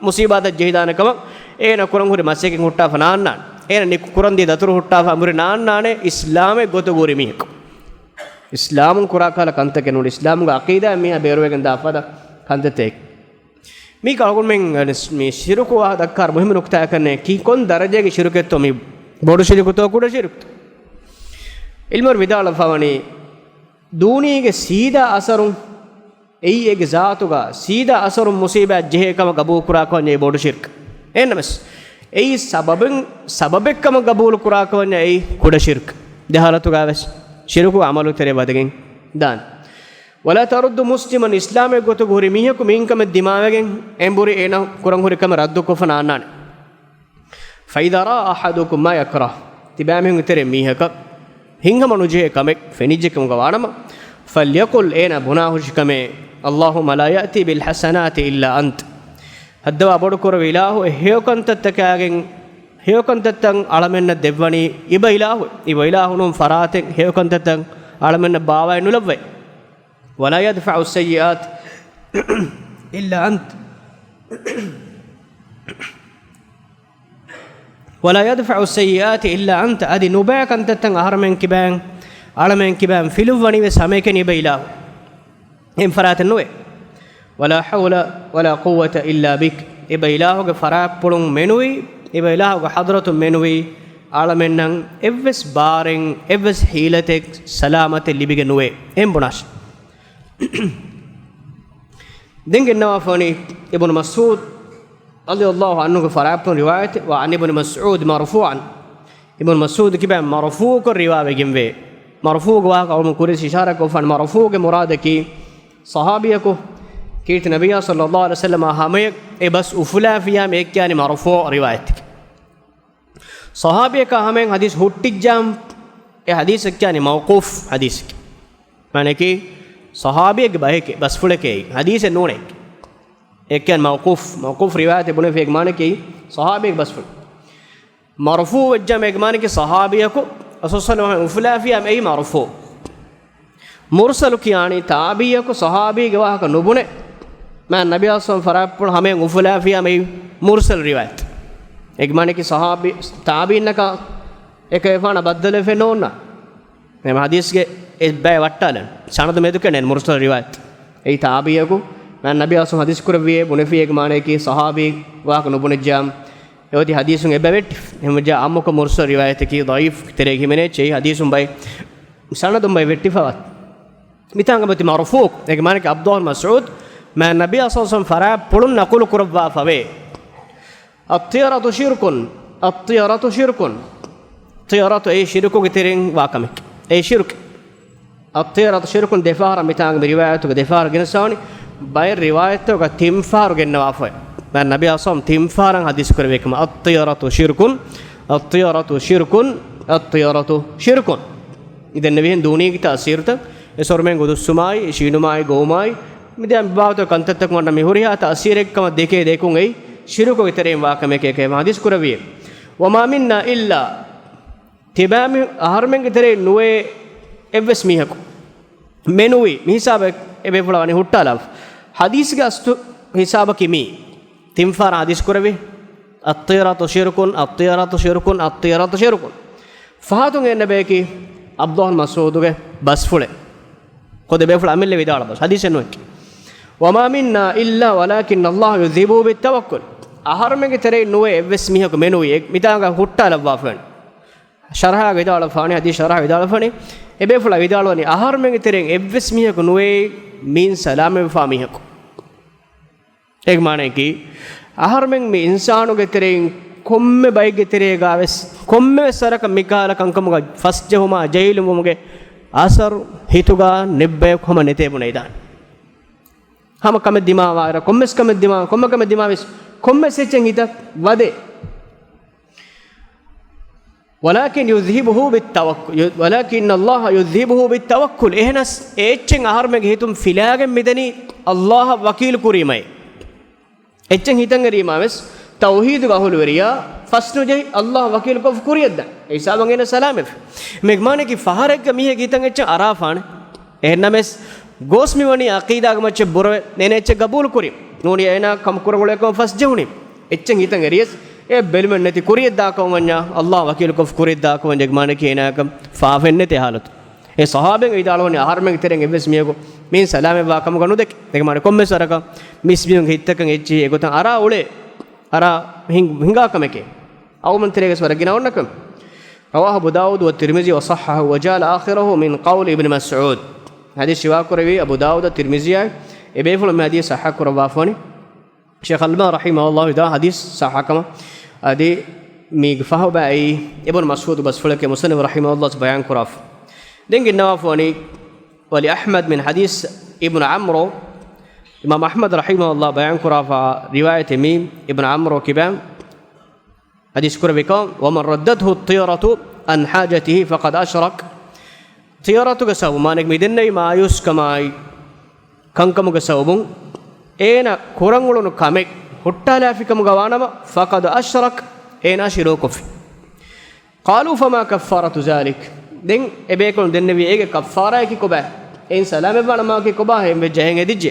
މުސީބާތައް ޖެހިދާނެ ކަމަށް އޭނަ ކުރަން ހުރި މަސައްކަތް ހުއްޓާފަ ނާންނާނެ. އޭނަ ނިކު ކުރަން ދިޔަ ދަތުރު ހުއްޓާފަ އަނބުރި ނާންނާނެ އިސްލާމެއް ގޮތުގަ ހުރި މީހަކު. އިސްލާމުން ކުރާ ކަހަލަ ކަންތަކެއް ނޫން، އިސްލާމުގެ ޢަޤީދާ މީހާ ބޭރުވެގެން ދާ ފަދަ ކަންތައްތަކެއް. މީ އަޅުގަނޑުމެން މި ޝިރުކު ވާހަކަ ދައްކާ މުހިއްމު ނުކުތާއެއް ކަންނޭ، ކި ކޮން ދަރަޖައިގެ ޝިރުކެއްތޯ މީ؟ ބޮޑު ޝިރުކުތޯ ކުޑަ ޝިރުކުތޯ؟ ޢިލްމުވެރިން ވިދާޅުވެފަވަނީ، ދޫނީގެ ސީދާ އަސަރުން އެއީ އޭގެ ޒާތުގަ ސީދާ އަސަރުން މުސީބާތް ޖެހޭ ކަމަށް ގަބޫލު ކުރާކަމަށް އެއީ ބޮޑު ޝިރްކު. އެހެންނަމަސް، އެއީ ސަބަބެއް، ސަބަބެއްކަމަށް ގަބޫލު ކުރާކަމަށް އެއީ ކުޑަ ޝިރްކު. ދެ ހާލަތުގަ ވެސް ޝިރުކު ޢަމަލު ތެރޭ ވަދެގެން ދާނެ. ولا ترد مسلما، އިސްލާމެއް ގޮތުގަ ހުރި މީހަކު މިއިންކަމެއް ދިމާވެގެން އެނބުރި އޭނަ ކުރަން ހުރި ކަމެއް ރައްދުކޮށްފަ ނާންނާނެ. فإذا رأى أحدكم ما يكره، ތިބާމީހުންގެ ތެރެއިން މީހަކަށް ހިތްހަމަ ނުޖެހޭ ކަމެއް ފެނިއްޖެކަމުގަ ވާނަމަ، فليقل، އޭނާ ބުނާހުށި ކަމެއް، اللهم لا يأتي بالحسنات إلا أنت. ހައްދަވާ ބޮޑުކުރެއްވި އިލާހު އެ ހެޔޮކަންތައްތަކާގެން ހެޔޮކަންތައްތައް އަޅަމެންނަށް ދެއްވަނީ އިބަ އިލާހު، އިބަ އިލާހު ނޫން ފަރާތެއް ހެޔޮކަންތައްތައް އަޅަމެންނަށް ބާވައެއް ނުލައްވައެއް. ولا يدفع السيئات إلا أنت. ولا يدفع السيئات إلا أنت، އަދި ނުބައި ކަންތައްތައް އަހަރުމެން ކިބައިން، އަޅަމެން ކިބައިން ފިލުއްވަނީ ވެސް ހަމައެކަނި އިބަ އިލާހު. އެހެން ފަރާތެއް ނުވޭ. ولا حول ولا قوة إلا بك، އެބަ އިލާހުގެ ފަރާތްޕުޅުން މެނުވީ، އެބަ އިލާހުގެ ޙަޟްރަތުން މެނުވީ، އަޅަމެންނަށް އެއްވެސް ބާރެއް، އެއްވެސް ޙީލަތެއް، ސަލާމަތެއް ލިބިގެން ނުވޭ. އެހެން ބުނާށި. ދެން ގެންނަވާފަވަނީ އިބްނު މަސްޢޫދު ރަޟިޔަﷲ ޢަންހުގެ ފަރާތްޕުޅުން ރިވާޔަތެއް، وعن ابن مسعود مرفوعا. އިބްނު މަސްޢޫދު ކިބައިން މަރުފޫޢުކޮށް ރިވާވެގެންވޭ. މަރުފޫޢުގެ ވާހަކަ އަޅުމު ކުރިސް އިޝާރާ ކޮށްފަން، މަރުފޫޢުގެ މުރާދަކީ ޞަޙާބީއަކު ކީރިތި ނަބިއްޔާ ޞައްލަﷲ ޢަލައިހި ވަސައްލަމާ ހަމަޔަށް އެ ބަސް އުފުލާފިޔާމެ އެ ކިޔާނީ މަރުފޫޢު ރިވާޔަތެކޭ. ޞަޙާބީއަކާ ހަމަޔަށް ޙަދީޘް ހުއްޓިއްޖާމު އެ ޙަދީޘަށް ކިޔާނީ މައުޤޫފު ޙަދީޘެކޭ. މާނައަކީ ޞަޙާބީއެއްގެ ބަހެކޭ، ބަސްފުޅެކޭ، ޙަދީޘެއް ނޫނޭ. އެ ކިޔާނީ މައުޤޫފު، މައުޤޫފު ރިވާޔަތެއް ބުނެފި އޭގެ މާނައަކީ ޞަޙާބީއެއްގެ ބަސްފުޅު. މަރުފޫޢު ވެއްޖާމު އޭގެ މާނައަކީ ޞަޙާބީއަކު ރަސޫލު ޞައްލަﷲ ޢަލައިހި ވަސައްލަމަ އުފުލާފިޔާމެ އެއީ މަރުފޫޢު. މުރްސަލު ކިޔާނީ ތާބިޢީއަކު ޞަޙާބީގެ ވާހަކަ ނުބުނެ، މާތް ނަބިއްޔާ ޞައްލަﷲ ޢަލައިހި ވަސައްލަމަ ފަރާތްޕުޅުން ހަމަޔަށް އުފުލާފިޔާމެ އެއީ މުރްސަލު ރިވާޔަތެއް. އޭގެ މާނައަކީ ޞަޙާބީ، ތާބިޢީންނަކާ އެކަލޭގެފާނާ ބައްދަލުވެފައެއް ނޯންނާނެ. އެހެން ޙަދީޘްގެ އެއްބައެއް ވައްޓާލަން. ސަނަދު މެދުކަން ނެތް މުރްސަލު ރިވާޔަތެއް. އެއީ ތާބިޢީއަކު މާތް ނަބިއްޔާ ޞައްލަﷲ ޢަލައިހި ވަސައްލަމަ ޙަދީޘް ކުރެއްވިއޭ ބުނެފި އޭގެ މާނައަކީ ޞަޙާބީ ވާހަކަ ނުބުނެއްޖާމު އެއޮތީ ޙަދީޘުން އެއްބައި ވެއްޓިފި. އެހެންވެއްޖާ ޢާއްމުކޮށް މުރްސަލު ރިވާޔަތަކީ ޟަޢީފު ތެރޭގަ ހިމެނޭ އެއްޗެއް ޙަދީޘުން ބައެއް ސަނަދުން ބައެއް ވެއްޓިފަވާ. މިތާނގަ މަތި މަރުފޫޢު. އޭގެ މާނައަކީ ޢަބްދުﷲ ބިން މަސްޢޫދު މާތް ނަބިއްޔާ ޞައްލަﷲ ޢަލައިހި ވަސައްލަމަ ފަރާތްޕުޅުން ނަޤުލު ކުރައްވާފަވޭ. الطيرة شرك، الطيرة شرك. ޠިޔަރަތު އެއީ ޝިރުކުގެ ތެރެއިން ވާ ކަމެކޭ. އެއީ ޝިރުކެއް. الطيرة شرك، ދެފަހަރަށް މިތާނގެ މި ރިވާޔަތުގެ ދެފަހަރަށް ގެނެސްފަވަނީ، ބައެއް ރިވާޔަތްތަކުގަ ތިން ފަހަރު ގެންނަވާފައި. މާތް ނަބިއްޔާ ޞައްލަﷲ ޢަލައިހި ވަސައްލަމަ ތިން ފަހަރަށް ޙަދީޘް ކުރެއްވި ކަމަށް، الطيرة شرك، الطيرة شرك، الطيرة شرك. މި ދެންނެވިހެން ދޫނީގެ ތައުސީރުތައް، އެސޮރުމެން ގުދުއްސުމާއި، ޝީނުމާއި، ގޮވުމާއި، މި ދެ ބާވަތު ކަންތައްތަކުން ވަންނަ މި ހުރިހާ ތައުސީރެއް ކަމަށް ދެކޭ ދެކުން އެއީ ޝިރުކުގެ ތެރެއިން ވާ ކަމެކޭ ކަމަށް ޙަދީޘް ކުރެއްވިއޭ. وما منا إلا، ތިބާ މި އަހަރުމެންގެ ތެރެއިން ނުވޭ އެއްވެސް މީހަކު މެނުވީ، މި ހިސާބަށް އެބޭފުޅާ ވަނީ ހުއްޓާލާފަ. ޙަދީޘްގެ އަސްލު ހިސާބަކީ މީ. ތިން ފަހަރަށް ޙަދީޘް ކުރެއްވި، الطيرة شرك، الطيرة شرك، الطيرة شرك. ފަހަތުން އެންނަ ބަޔަކީ ޢަބްދުﷲ ބިން މަސްޢޫދުގެ ބަސްފުޅެއް. ޚުދު ބޭފުޅާ އަމިއްލަ ވިދާޅު ބަސް، ޙަދީޘެއް ނުވެ. وما منا إلا ولكن الله يذهبه بالتوكل. އަހަރުމެންގެ ތެރެއިން ނުވޭ އެއްވެސް މީހަކު މެނުވީ، އެ މިތާނގަ ހުއްޓާލައްވާފަވަނީ. ޝަރަޙާ ވިދާޅުވާފަވަނީ، ޙަދީޘް ޝަރަޙާ ވިދާޅުވާފަވަނީ، އެބޭފުޅާ ވިދާޅުވަނީ، އަހަރުމެންގެ ތެރެއިން އެއްވެސް މީހަކު ނުވޭ މީން ސަލާމަތްވެފާ މީހަކު. އޭގެ މާނައަކީ، އަހަރުމެން މި އިންސާނުގެ ތެރެއިން ކޮންމެ ބައެއްގެ ތެރޭގަވެސް، ކޮންމެވެސް ވަރަކަށް މިކަހަލަ ކަންކަމުގަ ފަސްޖެހުމާ ޖެހިލުންވުމުގެ އަސަރު ހިތުގަ ނިއްބަޔަކު ހަމަ ނެތޭ ބުނެވިދާނެ. ހަމަ ކަމެއް ދިމާވާއިރަށް، ކޮންމެސް ކަމެއް ދިމާ، ކޮންމެ ކަމެއް ދިމާވެސް، ކޮންމެސް އެއްޗެއް ހިތަށް ވަދޭ. ولكن يذهبه بالتوكل، ولكن الله يذهبه بالتوكل. އެހެނަސް އެ އެއްޗެއް އަހަރުމެންގެ ހިތުން ފިލާގެން މިދަނީ ﷲ އަށް ވަކީލު ކުރީމައި. އެއްޗެއް ހިތަށް އެރީމާވެސް، ތައުޙީދުގެ އަހުލުވެރިޔާ ފަސްނުޖެހި ﷲ އަށް ވަކީލުކޮށް ކުރިޔަށްދާނެ. އެ ހިސާބަށް އޭނަ ސަލާމަތްވެ. މޭގެ މާނައަކީ ފަހަރެއްގަ މީހެއްގެ ހިތަށް އެއްޗެއް އަރާފާނެ. އެހެންނަމަވެސް، ގޯސް މިވަނީ ޢަޤީދާގެ މައްޗަށް ބުރަވެ، އޭނަ އެއްޗެއް ގަބޫލު ކުރި. ނޫނީ އޭނާ ކަމު ކުރަން އުޅޭ ކަމަށް ފަސްޖެހުނީ. އެއްޗެއް ހިތަށް އެރިޔަސް، އެ ބެލުމެއް ނެތި ކުރިޔަށް ދާކަމަށް ވަންޏާ، ﷲ އަށް ވަކީލުކޮށް ކުރިޔަށް ދާކަމަށް ވަންޏާ އޭގެ މާނައަކީ އޭނާއަކަށް ފާފައެއް ނެތޭ ޙާލަތު. އެ ޞަޙާބީން ވިދާޅުވަނީ އަހަރުމެންގެ ތެރެއިން އެއްވެސް މީހަކު މީން ސަލާމަތްވާ ކަމުގަ ނުދެކެ. އޭގެ މާނަ ކޮންމެސް ވަރަކަށް މީސްމީހުންގެ ހިތްތަކަށް އެއްޗެހި އެގޮތަށް އަރާ އުޅޭ. އަރާ ހިން-، ހިނގާ ކަމެކޭ. އައުމަން ތެރޭގަސް ވަރަށް ގިނަ އޮންނަ ކަމެއް. رواه أبو داود والترمذي وصححه وجعل آخره من قول ابن مسعود. ޙަދީޘް ރިވާކުރެއްވީ އަބޫ ދާވޫދު ތިރްމިޒީއާއި އެބޭފުޅުން މި ޙަދީޘް ޞައްޙަ ކުރައްވާފަވަނީ. ޝޭޚް އަލްބާނީ ރަޙިމަހުﷲ ވިދާ ޙަދީޘް ޞައްޙަ ކަމަށް. އަދި މީގެ ފަހު ބައި އިބްނު މަސްޢޫދު ބަސްފުޅެކޭ މުޞައްނިފު ރަޙިމަހުﷲ ބަޔާން ކުރާފަ. ދެން ގެންނަވާފަވަނީ ولأحمد من حديث ابن عمرو، އިމާމް އަޙްމަދު ރަޙިމަހުﷲ ބަޔާން ކުރާފަ ރިވާޔަތެއް މީ އިބްނު ޢަމްރު ކިބައިން ޙަދީޘް ކުރެއްވިކޮށް، ومن ردته الطيرة عن حاجته فقد أشرك. ޠިޔަރަތުގެ ސަބަބު، މާނައަކީ މި ދެންނެވި މާޔޫސްކަމާއި ކަންކަމުގެ ސަބަބުން އޭނަ ކުރަން އުޅުނު ކަމެއް ހުއްޓާލާފިކަމުގަ ވާނަމަ، فقد أشرك، އޭނާ ޝިރުކު ކޮށްފި. قالوا فما كفارة ذلك؟ ދެން އެބޭކަލުން ދެންނެވީ އޭގެ ކައްފާރާއަކީ ކޮބާ؟ އެއިން ސަލާމަތްވާނަމަ ކޮބާ ހެން ވެއްޖެ ހެން އެދިއްޖެ؟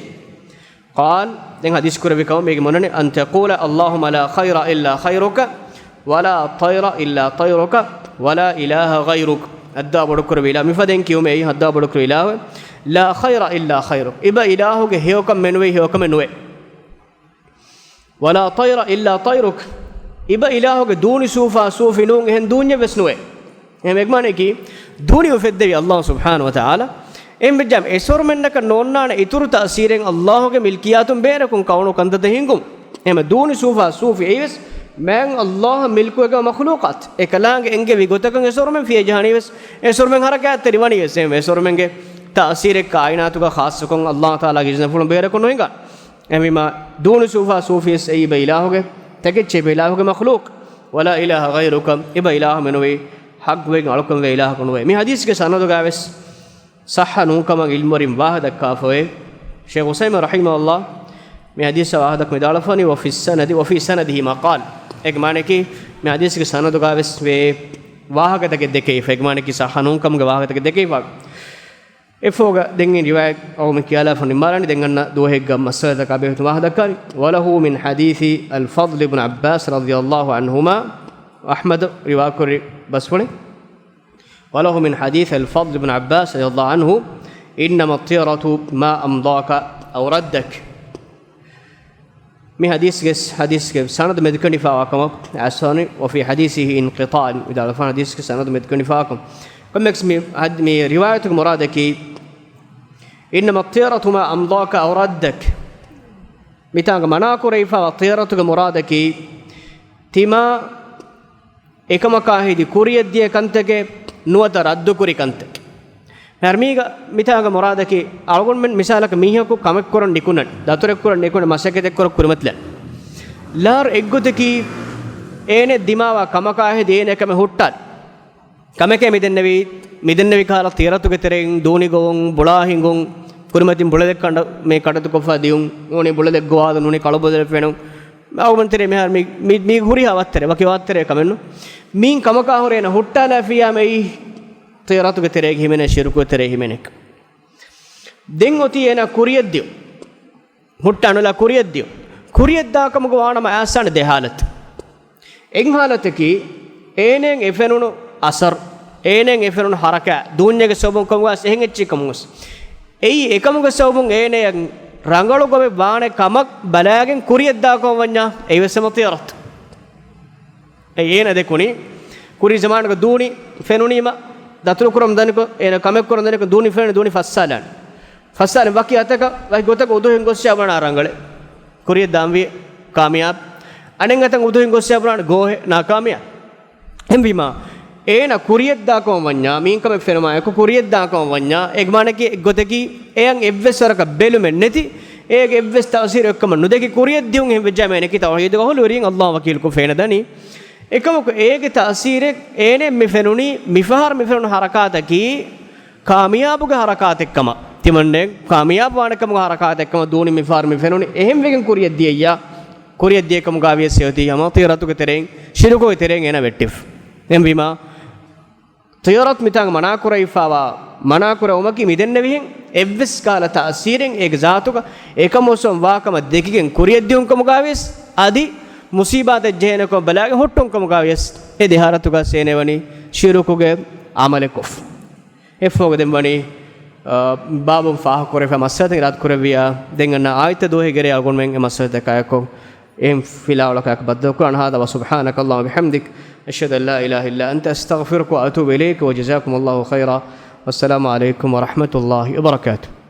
قال، ދެން ޙަދީޘް ކުރެއްވި ކަމަށް މީގެ މަޢުނަ، أن تقول اللهم لا خير إلا خيرك، ولا طير إلا طيرك، ولا إله غيرك. ހައްދާ ބޮޑުކުރެއްވި އިލާހު، މިފަދައިން ކިޔުމޭ އެއީ ހައްދާ ބޮޑުކުރެއްވި އިލާހު، لا خير إلا خيرك. އެބަ އިލާހުގެ ހެޔޮކަން މެނުވީ ހެޔޮކަމެއް ނުވޭ. ولا طير إلا طيرك. އިބަ އިލާހުގެ ދޫނި ސޫފާ ސޫފި ނޫން އެހެން ދޫންޏެއް ވެސް ނުވޭ. އެހެން އެގްމާނަކީ ދޫނި އުފެއްދެވި އައްލާހު ސުބްޙާނަހު ވަތަޢާލާ. އެހެން ވެއްޖާމަ އެސޮރުމެންނަކަށް ނޯންނާނެ އިތުރު ތައުސީރެއް އައްލާހުގެ މިލްކިއްޔާތުން ބޭރަކުން ކައުނު ކަންތައްތައް ހިންގުން. އެހެން ދޫނި ސޫފާ ސޫފި އެއީވެސް މާތް އައްލާހަށް މިލްކުވެގެންވާ މަޚްލޫޤާތު. އެކަލާނގެ އެންގެވި ގޮތަކަށް އެސޮރުމެން ފިޔަ ޖަހަނީވެސް، އެސޮރުމެން ޙަރަކާތްތެރި ވަނީވެސް، އެހެން އެސޮރުމެންގެ ތައުސީރެއް ކާއިނާތުގަ ޚާއްޞަކޮށް އައްލާހު ތަޢާލާގެ އިޒުނަފުޅުން ބޭރަކުން ނުހިނގާނެ. އެހެންވީމާ، ދޫނި ސޫފާ ސޫފީސް އެއީ އިބަ އިލާހުގެ، ތެކެއްޗެއް އިބަ އިލާހުގެ މަޚްލޫޤު. ولا إله غيرك، އިބަ އިލާހު މެނުވީ ޙައްޤުވެގެން އަޅުކަންވޭ އިލާހަކު ނުވޭ. މި ޙަދީޘްގެ ސަނަދުގައިވެސް ޞައްޙަ ނޫންކަމަށް ޢިލްމުވެރިން ވާހަކަ ދައްކާފައިވޭ. ޝޭޚް ޢުސައިމީން ރަޙިމަހުﷲ މި ޙަދީޘް ވާހަކަ ދައްކަމުން ވިދާޅުވެފަވަނީ، وفي السند، وفي سنده مقال. އޭގެ މާނައަކީ، މި ޙަދީޘްގެ ސަނަދުގައިވެސް ވޭ ވާހަކަތަކެއް ދެކެވިފަ. އޭގެ މާނައަކީ، ޞައްޙަ ނޫންކަމުގެ ވާހަކަތަކެއް ދެކެވިފަ. އެފޯގަ ދެން އިން ރިވާޔަތް އަޅުގަނޑު ކިޔާލާފަ ނިންމާލާނީ. ދެން އަންނަ ދުވަހެއްގަ މައްސަލަތަކާ ބެހޭ ވާހަކަ ދައްކާނީ. وله من حديث الفضل بن عباس رضي الله عنهما، އަޙްމަދު ރިވާކުރި ބަސްފުޅެއް. وله من حديث الفضل بن عباس رضي الله عنه، إنما الطيرة ما أمضاك أو ردك. މި ޙަދީޘްގެ، ޙަދީޘްގެ ސަނަދު މެދުކެނޑިފައިވާ ކަމަށް އައިސްވަނީ، وفي حديثه انقطاع، ވިދާޅުވާ ޙަދީޘްގެ ސަނަދު މެދުކެނޑިފައިވާ ކަމަށް. ކޮންމެސް މި ޙަދީޘް، މި ރިވާޔަތުގެ މުރާދަކީ، إنما الطيرة ما أمضاك أو ردك. މިތާނގަ މަނާ ކުރެވިފައިވާ ޠިޔަރަތުގެ މުރާދަކީ، ތިމާ އެކަމަކާ ހެދި ކުރިޔަށްދިޔަ ކަންތަކެއް ނުވަތަ ރައްދުކުރި ކަންތަކެއް. މިހާރު މީގަ މިތާގަ މުރާދަކީ، އަޅުގަނޑުމެން މިސާލަކަށް މީހަކު ކަމެއް ކުރަން ނިކުންނަން، ދަތުރެއް ކުރަން ނިކުންނަން، މަސައްކަތެއް ކުރަން ކުރިމަތިލަން. ލާރު އެއްގޮތަކީ އޭނެ ދިމާވާ ކަމަކާ ހެދި އޭނެ ކަމެއް ހުއްޓާލި. ކަމެކޭ މިދެންނެވީ، މިދެންނެވި ކަހަލަ ތިޔަރަތުގެ ތެރެއިން ދޫނި ގޮވުން، ބުޅާ ހިނގުން، ކުރިމަތިން ބުޅެލެއް ކަނޑަ މި ކަޑަތުކޮށްފަ ދިޔުން، ނޫނީ ބުޅެލެއް ގޮވާލުން، ނޫނީ ކަޅު ބުޅެލެއް ފެނުން. އަޅުގަނޑު ތެރޭ މިހާރު މި، މި، މީ ހުރިހާ ވައްތަރެއް، ވަކި ވައްތަރެއް ކަމެއްނު. މީން ކަމަކާ ހުރެ އޭނަ ހުއްޓާލާފިއްޔާމައި ތިޔަރަތުގެ ތެރޭގެ ހިމެނޭ، ޝިރުކުގެ ތެރޭ ހިމެނޭ. ދެން އޮތީ އޭނަ ކުރިޔަށްދިޔުން. ހުއްޓާނުލާ ކުރިޔަށްދިޔުން. ކުރިޔަށްދާކަމުގަ ވާނަމަ އައިސްވާނެ ދެ ޙާލަތެއް. އެއް ޙާލަތަކީ، އޭނައަށް އެފެނުނު އަސަރު، އޭނައަށް އެފެނުނު ޙަރަކާތް، ދޫންޏެއްގެ ސަބަބުން ކަމުގަސް، އެހެން އެއްޗެއް ކަމުގަސް، އެއީ އެކަމުގެ ސަބަބުން އޭނައަށް ރަނގަޅު ގޮތް ވާނެ ކަމަށް ބަލާގެން ކުރިޔަށްދާކަމަށް ވަންޏާ، އެއީވެސް ހަމަ ތިޔަރަތު. އެ އޭނަ ދެކުނީ، ކުރީ ޒަމާނުގަ ދޫނި ފެނުނީމަ، ދަތުރު ކުރަމުން ދަނިކޮށް، އޭނަ ކަމެއް ކުރަމުން ދަނިކޮށް، ދޫނި ފެނުނީ، ދޫނި ފައްސާލާނެ. ފައްސާލި ވަކި އަތަކަށް، ވަކި ގޮތަކަށް އުދުހިން ގޮއްސިޔާ ބުނާ ރަނގަޅެއް. ކުރިޔަށް ދާންވީ ކާމިޔާބު. އަނެއް އަތަށް އުދުހިން ގޮއްސިޔާ ބުނާ ގޯހެއް ނާކާމިޔާބު. އެހެންވީމާ، އޭނަ ކުރިޔަށްދާކަމަށް ވަންޏާ، މީންކަމެއް ފެނުމާއެކު ކުރިޔަށްދާކަމަށް ވަންޏާ، އެގްމާނަކީ އެއްގޮތަކީ، އެޔަށް އެއްވެސް ވަރަކަށް ބެލުމެއް ނެތި، އޭގެ އެއްވެސް ތައުސީރެއް އޮތްކަމަށް ނުދެކި ކުރިޔަށްދިޔުން އެހެން ވެއްޖާމަ އޭނަކީ ތައުޙީދުގަ އަހުލުވެރިން އައްލާހު ވަކީލުކޮށް ފެނަދަނީ. އެކަމަކު އޭގެ ތައުސީރެއް އޭނަ މި ފެނުނީ މިފަހަރު މި ފެނުނު ހަރަކާތަކީ ކާމިޔާބުގެ ހަރަކާތެއްކަމަށް. ތިމަންނެ ކާމިޔާބު ވާނެކަމުގެ ހަރަކާތެއްކަމަށް ދޫނި މިފަހަރު މި ފެނުނީ. އެހެންވެގެން ކުރިޔަށްދިޔައްޔާ، ކުރިޔަށްދިޔަކަމުގަ ވިޔަސް އެއޮތީ ހަމަ ތިޔަރަތުގެ ތެރެއިން ޝިރުކުގެ ތެރެއިން އޭނަ ވެއްޓިފަ. އެހެންވީމާ، ތިޔަރަތު މިތާނގަ މަނާކުރެވިފައިވާ، މަނާކުރެވުމަކީ މިދެންނެވިހެން އެއްވެސް ކަހަލަ ތައުސީރެއް އޭގެ ޒާތުގަ އެކަމު އޮއްސަން ވާކަމަށް ދެކިގެން ކުރިޔަށްދިއުންކަމުގަ ވިޔަސް، އަދި މުސީބާތެއް ޖެހޭނެކަމަށް ބަލާގެން ހުއްޓުންކަމުގަ ވިޔަސް، އެ ދެ ހާލަތުގަސް އޭނަ ވަނީ ޝިރުކުގެ ޢަމަލެއް ކޮށްފަ. އެއަށްފަހުގަ ދެން ވަނީ، އާ، ބާބުން ފާހަގަކުރެވިފައި މައްސަލަތައް އިރާދަ ކުރެއްވިއްޔާ، ދެން އަންނަ އާދިއްތަ ދުވަހެއްގެ ރޭ އަޅުގަނޑުމެން އެ މައްސަލަތަކާއެކު އެހެން ފިލާވަޅަކާއެކު ބައްދަލުކުރަން. هذا وسبحانك اللهم وبحمدك، أشهد أن لا إله إلا أنت، أستغفرك وأتوب إليك، وجزاكم الله خيرا، والسلام عليكم ورحمة الله وبركاته.